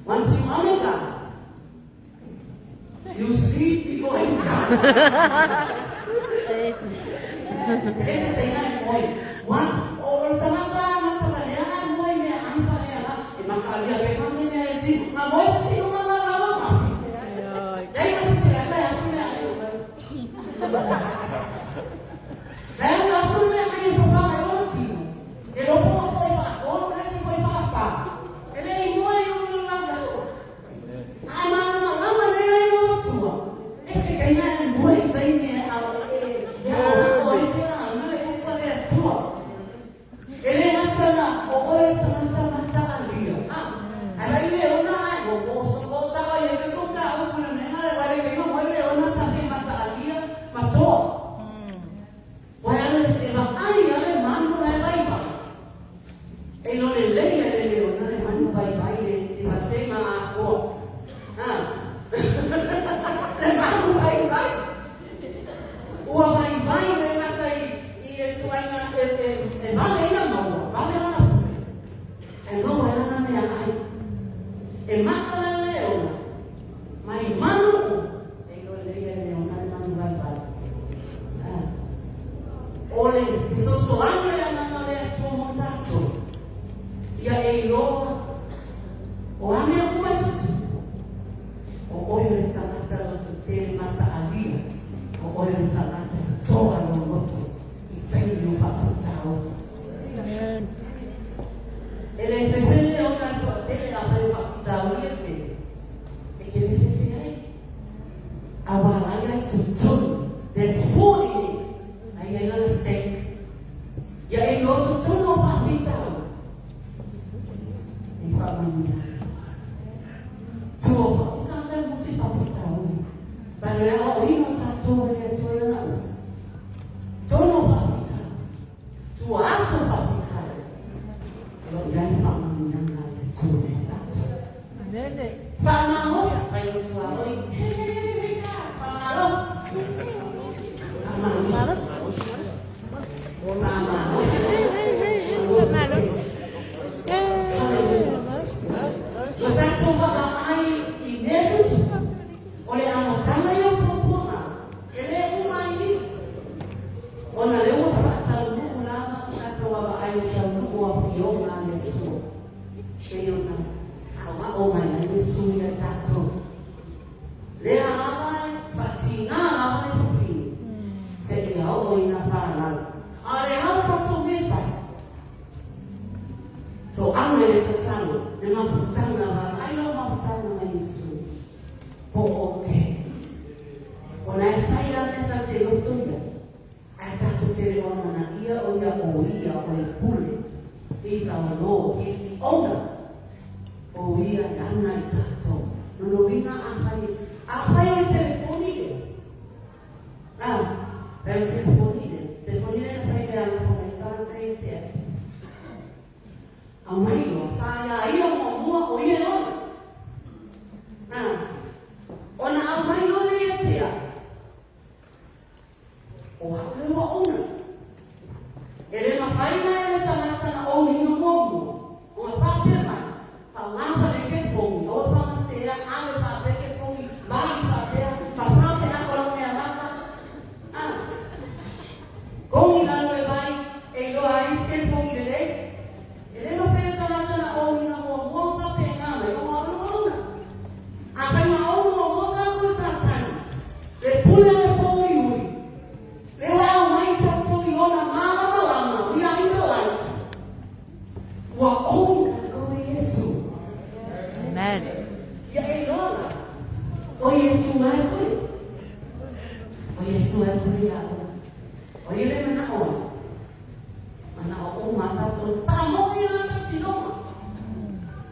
[SPEAKER 1] Once you honor God, you sleep before you die. E le te teina e moe. Once, o le tagata na tamalea a moe mea ai whalea la, e makalia pe mame mea e tino. Nga moe se sino ma la lawa mafi. Dai ma se se la mai asu mea ai o mai. Dai ma asu mea ai e papanga e ona tino. E lopo ma foi whaatolu, le se foi whaawha. E le i moe i ona lau lau. Ae malamalama nei la i lona tua. E ke kaina e moe i taimi e au e e au o i pera au le upa le Atua. E i o totonu o faapitau. E whaamanuia. Tua pa sa mea mo se faapitau. Pa le ao o ino tātou e le atua i ana ua. Tono faapitau. Tua atu faapitau. O lo iai whaamanuianga le atua e tātou.
[SPEAKER 2] Amen.
[SPEAKER 1] Whaamalosa pai o tua oi. He he he he ka. Whaamalosa. Whaamalosa. Whaamalosa.
[SPEAKER 2] Hey, hey, hey, hey.
[SPEAKER 1] O tātou waka ai i mea tutu. O le amatanga ia puapuanga. E le umai ni. O na leo whakatau nuu lama tātou awa ai o tau nuu a whionga le atua. Pei ona au o mai ai le sui a tātou. Lea lava e whatinga lava e pupini. Se i au o ina whanau. A le hau tātou me whai. To anga le tatalo, le mafutanga wa ai lo mafutanga mai Yesu. Po o te. O na e whai la mea tātou loto ia. Ai tātou te reo mana ia o ia o ia o e pule. He's our Lord. He's the owner. O ia e ana i tātou. Nono wina a whai. A whai o telefoni le. Ah, e o telefoni le. Telefoni le na whai mea ana whai tātou e te atu. Au mai o sa ia ia mo mua o ia ona. Ah, ona au mai o le ia tea. O hau le wa ona. E le mawhai mai le tangata na o ni o momu. O ngā whapea mai. Pa ngā whare ke pongi. O whanga sea, ame whapea ke pongi. Mai whapea. Pa whanga se ako lau mea maka. Ah. Kongi lalo e vai. E loa ai se pongi le lei. E le mawhai le tangata na o ni o mua whapea ngā mai. O ngā ora ona. A whai ngā o mua mua ka koe satani. Le pule le pōuri uri. Le wa au mai tātou i ona mālama lama. We are in the light. Ua own ka koe Yesu.
[SPEAKER 2] Amen.
[SPEAKER 1] Ia e loa. O Yesu mai koe. O Yesu e pule ia o. O ia le mana o. Mana o o mā tātou. Pa mo i la tatinonga.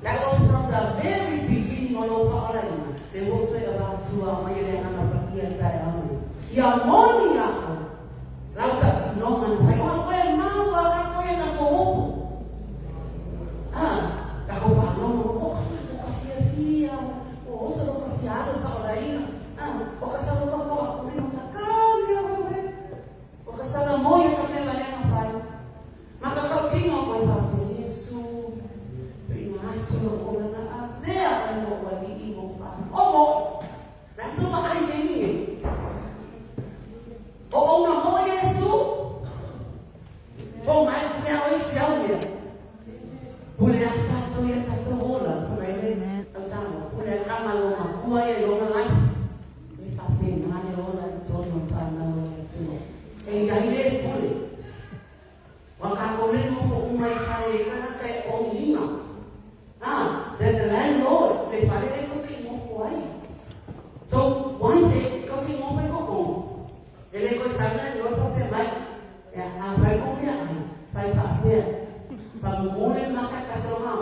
[SPEAKER 1] That was from the very beginning o lo whaaraina. Le woto e atua mai le ngana pakia tai ame. Ia moni a o. Lau tatinonga na whai. O koe mau a ka koe ka ko hopu. Ah, ka ko whanongo. O ka fia fia. O osa lo ka fia alo whaaraina. Ah, o ka salo ka koa kuri no ka kami o wewe. O ka sala moia ka mea valena whai. Maka kau kingo koe pape Yesu. Tuina atu o kona a mea o mo wali i mo wha. O mo. Nasa ma ai ke ni e. O ona mo Yesu. Po mai mea o isi au mea. Pule a tātou ia tātou ola. Pule le
[SPEAKER 2] Amen.
[SPEAKER 1] tau Pule a kama lo makua ia lona life. Me whape ngā le ola i tōno whānau o le atua. E ia i le pule. Wa ka kore mo fo umai whare e kanaka e o hina. Ah, there's a landlord. Me whare le koke mo fo ai. So, once e koke mo fo koko. E le koe sana le opa pe mai. E a whai ko mea ai. Whai whapea. Pa mumune maka kasonga.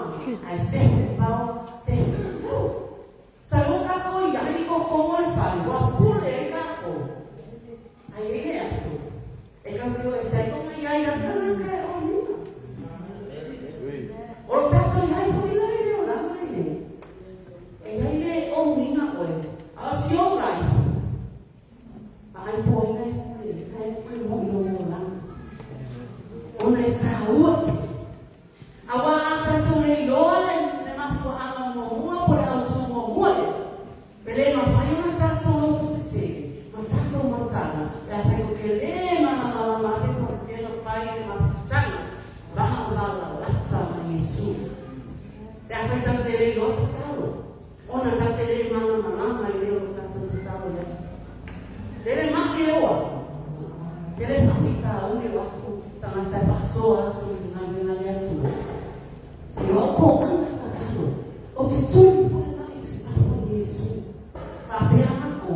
[SPEAKER 1] Ai se te pao, se te no. Sa lo ka ko ia i ko kongo le whare. Wa pule e kako. Ai e le aso. E ka pio e sai ko mai ai a kanaka e o nina. O lo tātou i ai po i lai leo la mai le. E ai le o nina koe. A si o rai. Ai po i lai pule. Kai koe mo i lo langa. Ona e tāua te. A wā a tātou le iloa le le mafua anga mua mua po le au tū mua mua le. Pe le mawhai ona tātou loto te te. Ma tātou matanga. Le a whai ko ke le mana malama ape po ke no whai le mafutanga. Vaha lala lata ma Yesu. Le a whai tātou le iloa te talo. Ona tātou le mana malama i leo tātou te talo le. Le le make oa. Ke le pahita uli watu tangata pasoa atu i ngā ngā le atua. I o ko kanga tatalo. O te tū pule mai si papa Yesu. Ka pea ako.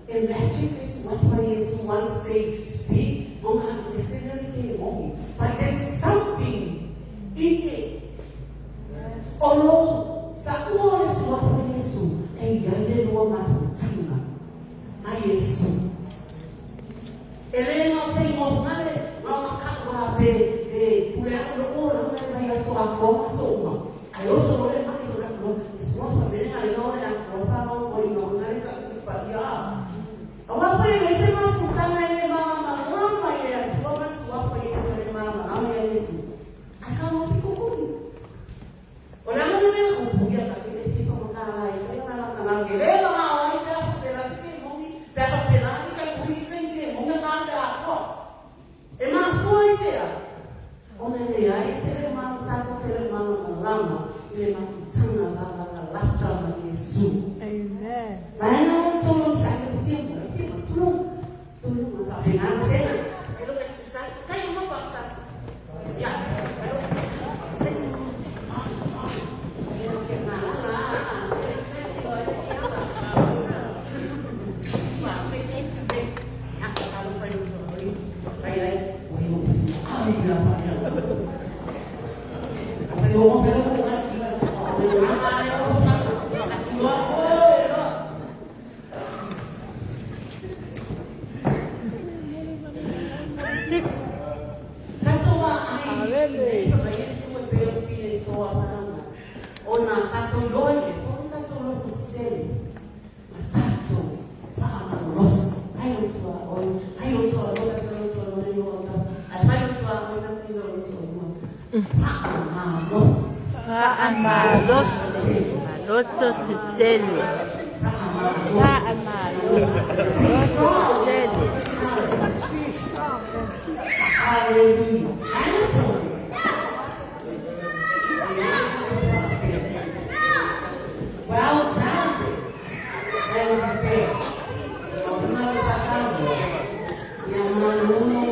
[SPEAKER 1] E magic is what Yesu once they speak. O ngā le sere ke mohi. But there's something O lou taua o le suafa o Iesu e i ai le lua mafutaga ma Iesu. E le na o se igoa gale na o makaʻu a pe pe pule aʻu loʻu olaga i vaiaso atoa ma aso uma, ae oso loa le maʻi o laʻu loa i suafa mele na iloa o le Atua faaopoina ona le taʻu Tusi Paia. Aua foi e leai se mafutaga e le malamalama i le Atua ma le suafa o Iesu e le malamalama ia Iesu. Ae taofi kukuni. O le a le mea upu ia ka te fia whakamataara ai kai ana laka nā ke le mana o ai pe a whapela ki te mongi, pe a whapela ki kai pui ki kai te mongi a tāne a koa. E mafua i te a. Ona le ai te le mana tātou te le mana malama i le mafutanga la la la lata ma Iesu.
[SPEAKER 2] Amen.
[SPEAKER 1] Laena o tolo sa ke fia mo le fia ma tulou. Tulou ma whapena na sena. E lo exercise. Kai uma pastor. Ya. E lo exercise.
[SPEAKER 2] Alele.
[SPEAKER 1] Ona tatou loa i le tonu tatou loto tetele ma tatou faamalolosi ai o tua oi ai o tua loa tatou loto loa le loa o tau ai fai o tua oi na fai o tua loa faamalosi.
[SPEAKER 2] Faamalosi. Maloto tetele. Faamalosi. Loto tetele.
[SPEAKER 1] Hallelujah. Anatomy. Well grounded and prepared. O mga pasado, yang manuno,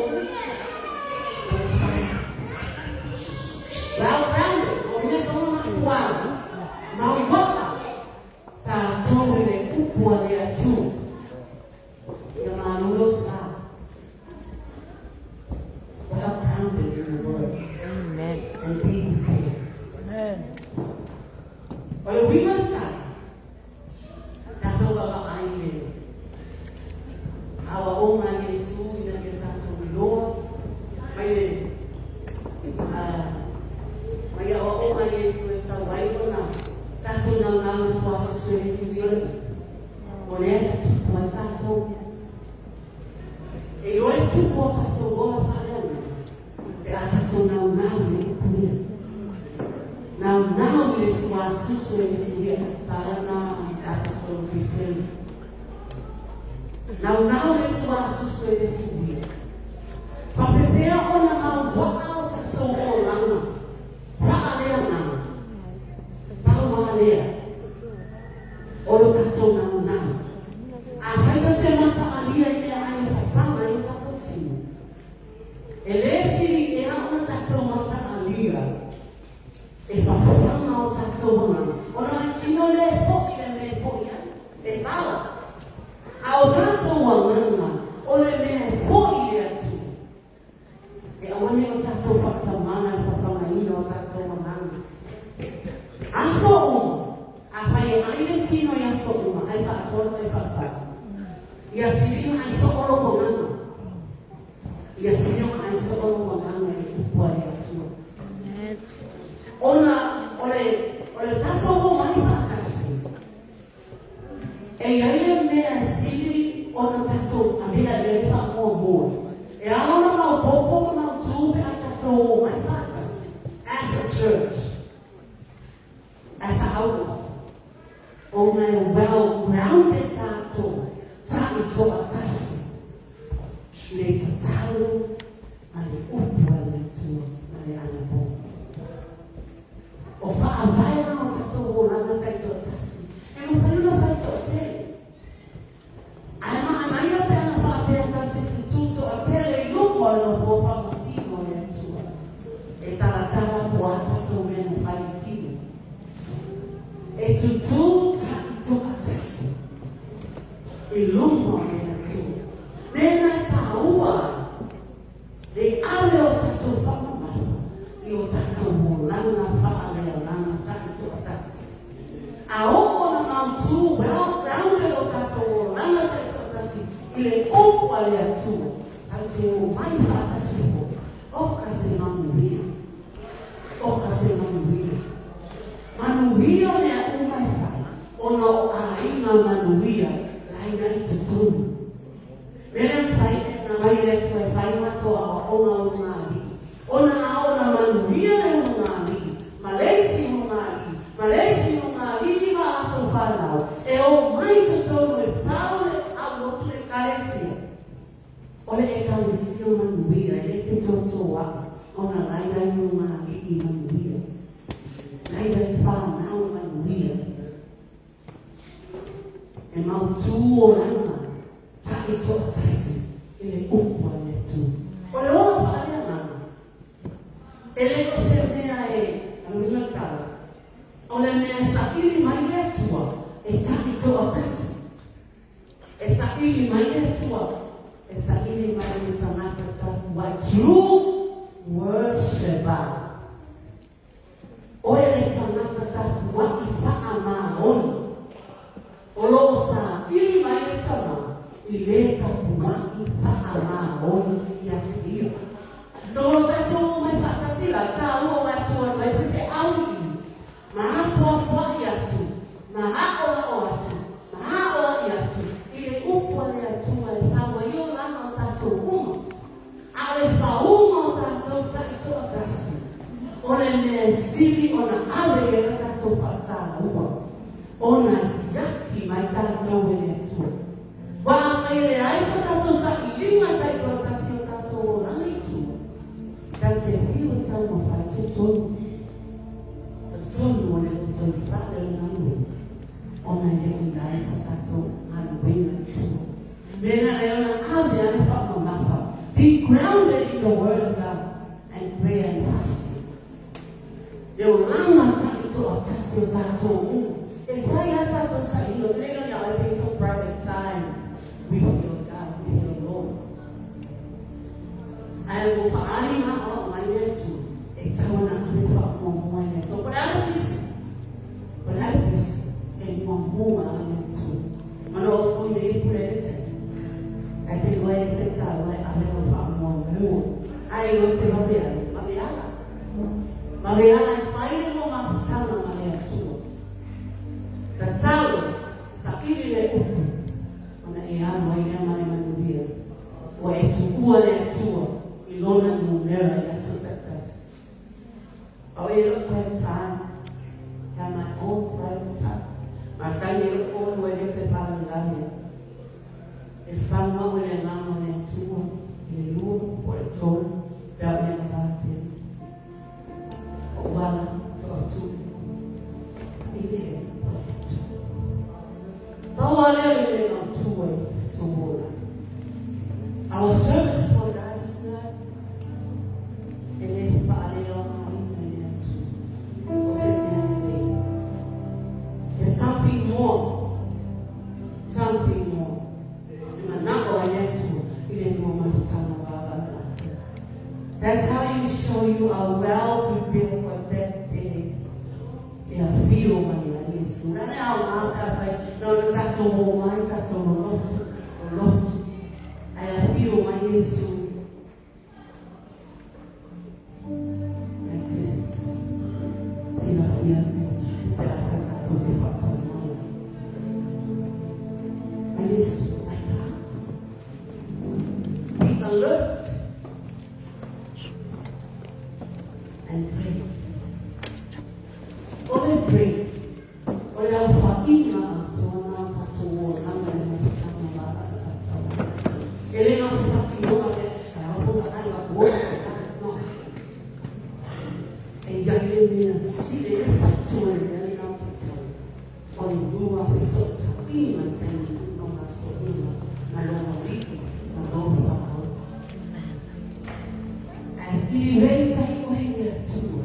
[SPEAKER 1] well grounded. O ina tono makuala, mauwaka, sa tonu le upu a le Atua. Ia manuno sa well grounded in the word
[SPEAKER 2] Amen.
[SPEAKER 1] and be prepared.
[SPEAKER 2] Amen.
[SPEAKER 1] O le uiga le tala, tatou vaavaai le aoaoga a Iesu ina ia tatou iloa mai le mai aoaoga a Iesu e tau ai ona tatou naunau i suaso e Iesu i ole o lea tutupu ai tatou e iloa le tupu o tatou ola faaleaga pe a tatou naunau i le upu ia. Naunau i le suasusu e Iesu ia talana i apostolo Petero. Naunau le suasusu e Iesu ia. Faapepea ona maua'a o tatou olaga faaleagaga pau a lea o lo tatou naunau. Afai tatou te mataalia i meaai e fafaga ai o tatou tino, e lē sili ea ona tatou mataalia e fafaga o tatou agaga, ona o le tino lea e fo'i le mea e fo'i ai, e pala. A o tatou agaga, o le mea e fo'i i le Atua. E aua nei o tatou faatamala i le fafagaina o tatou agaga. Aso uma, afai e ai le tino i aso uma, ai faatolu ai faafa. Ia siliga ai soo lou agaga. Ia siliga ai soo lou agaga i le upu a le Atua.
[SPEAKER 2] Amen.
[SPEAKER 1] Ona o le o le tatou omai faatasi, e i ai le mea e sili ona tatou avea i ai le faamuamua. E ao ona maopoopo ma mautū pe a tatou omai faatasi as a church, as a house. Ona e well grounded tatou taitoatasi i le tatalo ma le upu a le Atua ma le anapo. O faavae na o tatou olaga taitoatasi e mafai ona fai toatele. Ae maanaia pe ana faapea tatou te tutū toatele i luma o le nofoa faamasino o le Atua e talatala po o a tatou mea na fai i tino. E tutū taitoatasi i luma o le Atua. Mea na e tāua ai le ave o tatou faamamafa i o tatou olaga faaleagaga taitoatasi. upu a le Atua, tatou te omai faatasi foi, oka se manuia, oka se manuia. Manuia mea uma e fai, ona o aiga manuia laina i totonu. Mea mafai na mai le Atua e fai matou aoaoga ulugalii. Ona a ona manuia le ulugalii, ma le isi ulugalii, ma le isi ulugalii ma latou fanau, e omai i totonu e fau le aulotu le ekalesia. O le ekalesia manuia, e le petotoa'i, ona laila i ulugalii manuia. Laila i fanau manuia. E mautū olaga, ta'itoatasi i le upu a le Atua. O le ola faaleagaga, e le o se mea e, aluina le tala, o le mea e saili mai le Atua, e ta'itoatasi. E saili mai le Atua, e saili mai le tagata tapuai. True worshiper. Oe le tagata tapuai faamaoni. O loo saili mai le Tama i le tapuai faamaoni ia te ia. So tatou omai faatasi la taua o Atua mai pe au i ma apoapoai atu, ma aoao atu, ma aoai atu i le upu a le Atua e fau ai olaga o tatou uma. A o le fauga o tatou ta'itoatasi, o le mea sili ona ave i ai le tatou faataua, ona siaki mai tatou e le Atua. Ua afai e leai sa tatou sailiga ta'itoatasi o tatou olaga i tua, tatou te fiu e taumafai totonu, totonu o le lotoifale o le galuega, ona e le o i ai sa tatou galuega i tua. Mea lea ona ave le faamamafa. Be grounded in the word of God and prayer and fasting. Le olaga ta'itoatasi o tatou uma. E fai a tatou sailiga, te leina ia ai some private time with your God, with your Lord. Ae ua faali ma ao mai le Atua, e tau ona ave faamuamua i le Atua. Po o le a le pisi? Po o le a le pisi? E muamua a le Atua. Mana o toi nei pule le te. Kai te lua e se tau e ave o faamuamua. Ai o te mape ale, mape ala. Mape ala e fai le mo mafutaga ma le Atua. Tatalo, saili le upu, ona e alu ai lea ma le manuia. Ua e tuua le Atua i lona numera i aso ta'itasi. O e lo quiet time. Have my own private time. Masani e lo o e te whalangalia. E whanau e le nganga o le Atua, i le 2 po o le 3, pe au le vate. O wala to atu. I le o le Atua. Pau alea le le mautu e tō. Our service for God is not e le whaalea o ngā ina i le Atua. O se mea lelei. There's something more. Something more. E manako ai le Atua i le lua mafutaga va. That's how you show you are well prepared for that day. E afio mai a Iesu. Nane au ngā ka whai, na ona tatou o mai, tatou lolotu, lolotu. Ai afio mai Iesu. Just silafia pe a whai tatou te whaatau mai. Ai Iesu, ai tā. Be alert and pray. O le pray, o le au whainga atua ngā tatou o ngā le mafutaga va. E le no se whati pe, ai au fonga kare wa kuona te kare, no. E ia le mea sile e whatua e mea nau te tau. O le lua pe so ta ina tani no ngā so ina, ma loa wiki, ma loa whakau. Ai i rei tai o he le Atua.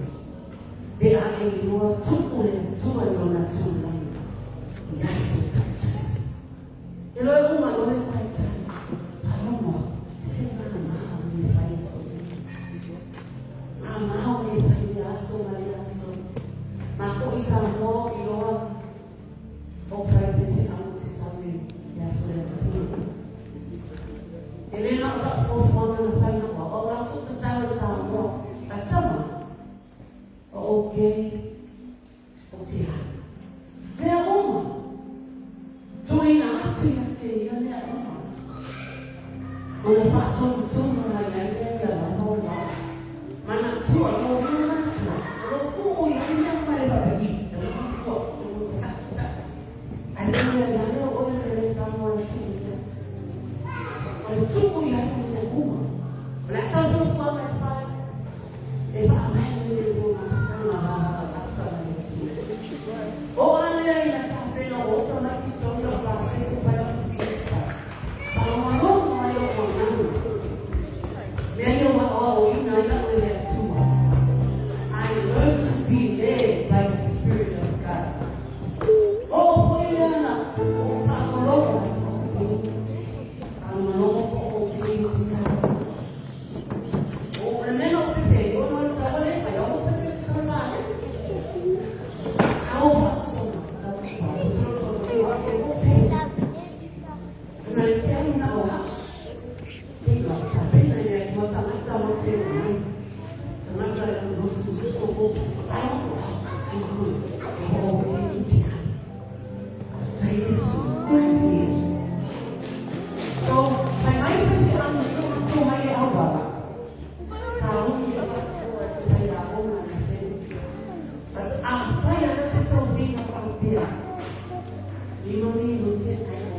[SPEAKER 1] Pe a e loa tuku le Atua i lona tūlanga. I aso ta'itasi. E loe uma loe pai tai. Palomo, e se ngā maha o me whai aso. Ngā maha o me whai le aso ma le aso. Ma ko i sa mo i loa o private pe au te sau e le aso le afio. Okay, o te a. Mea uma. Tuuina atu ia te ia mea uma. Ona faatonutonu mai ai lea ia lava o lau. Manatua, lou ia manatua, o lou tuu i ai mea uma le faapea, i, e lou matua, o lou sa, ai le mea ia lea o oe te le tago e tuu i ai. O le tuu i ai o mea uma. O le a sau fuafuaga e fai, e faavae ai le luagatanga alalalata ma le Atua. O a lea ina tapena o ota mai tonu o pasese pai o pita. Faalogologo mai o agaga. Mea ia ua aoaoina ai au e le Atua. I learn to be led by the Spirit of God. O foi lea na o faalogologo. Faalogologo po o kei o se sa. O le mea o fefe, o no le tau le fai, o fefe se sa le. Au faasoma, tau o fefe. Na le te au na o la. Tino, tapena i le Atua tagata mo te o mai. Tagata e no su so ko. Ai ko. Ai ko. O o te i te ai. Sa Yesu, ai Yesu. So, mai mai fe anu i o mai e au baba. Sa umi e patua te pai la ona na se. But a pai ana te tau vinga paupea. 5 minute ai.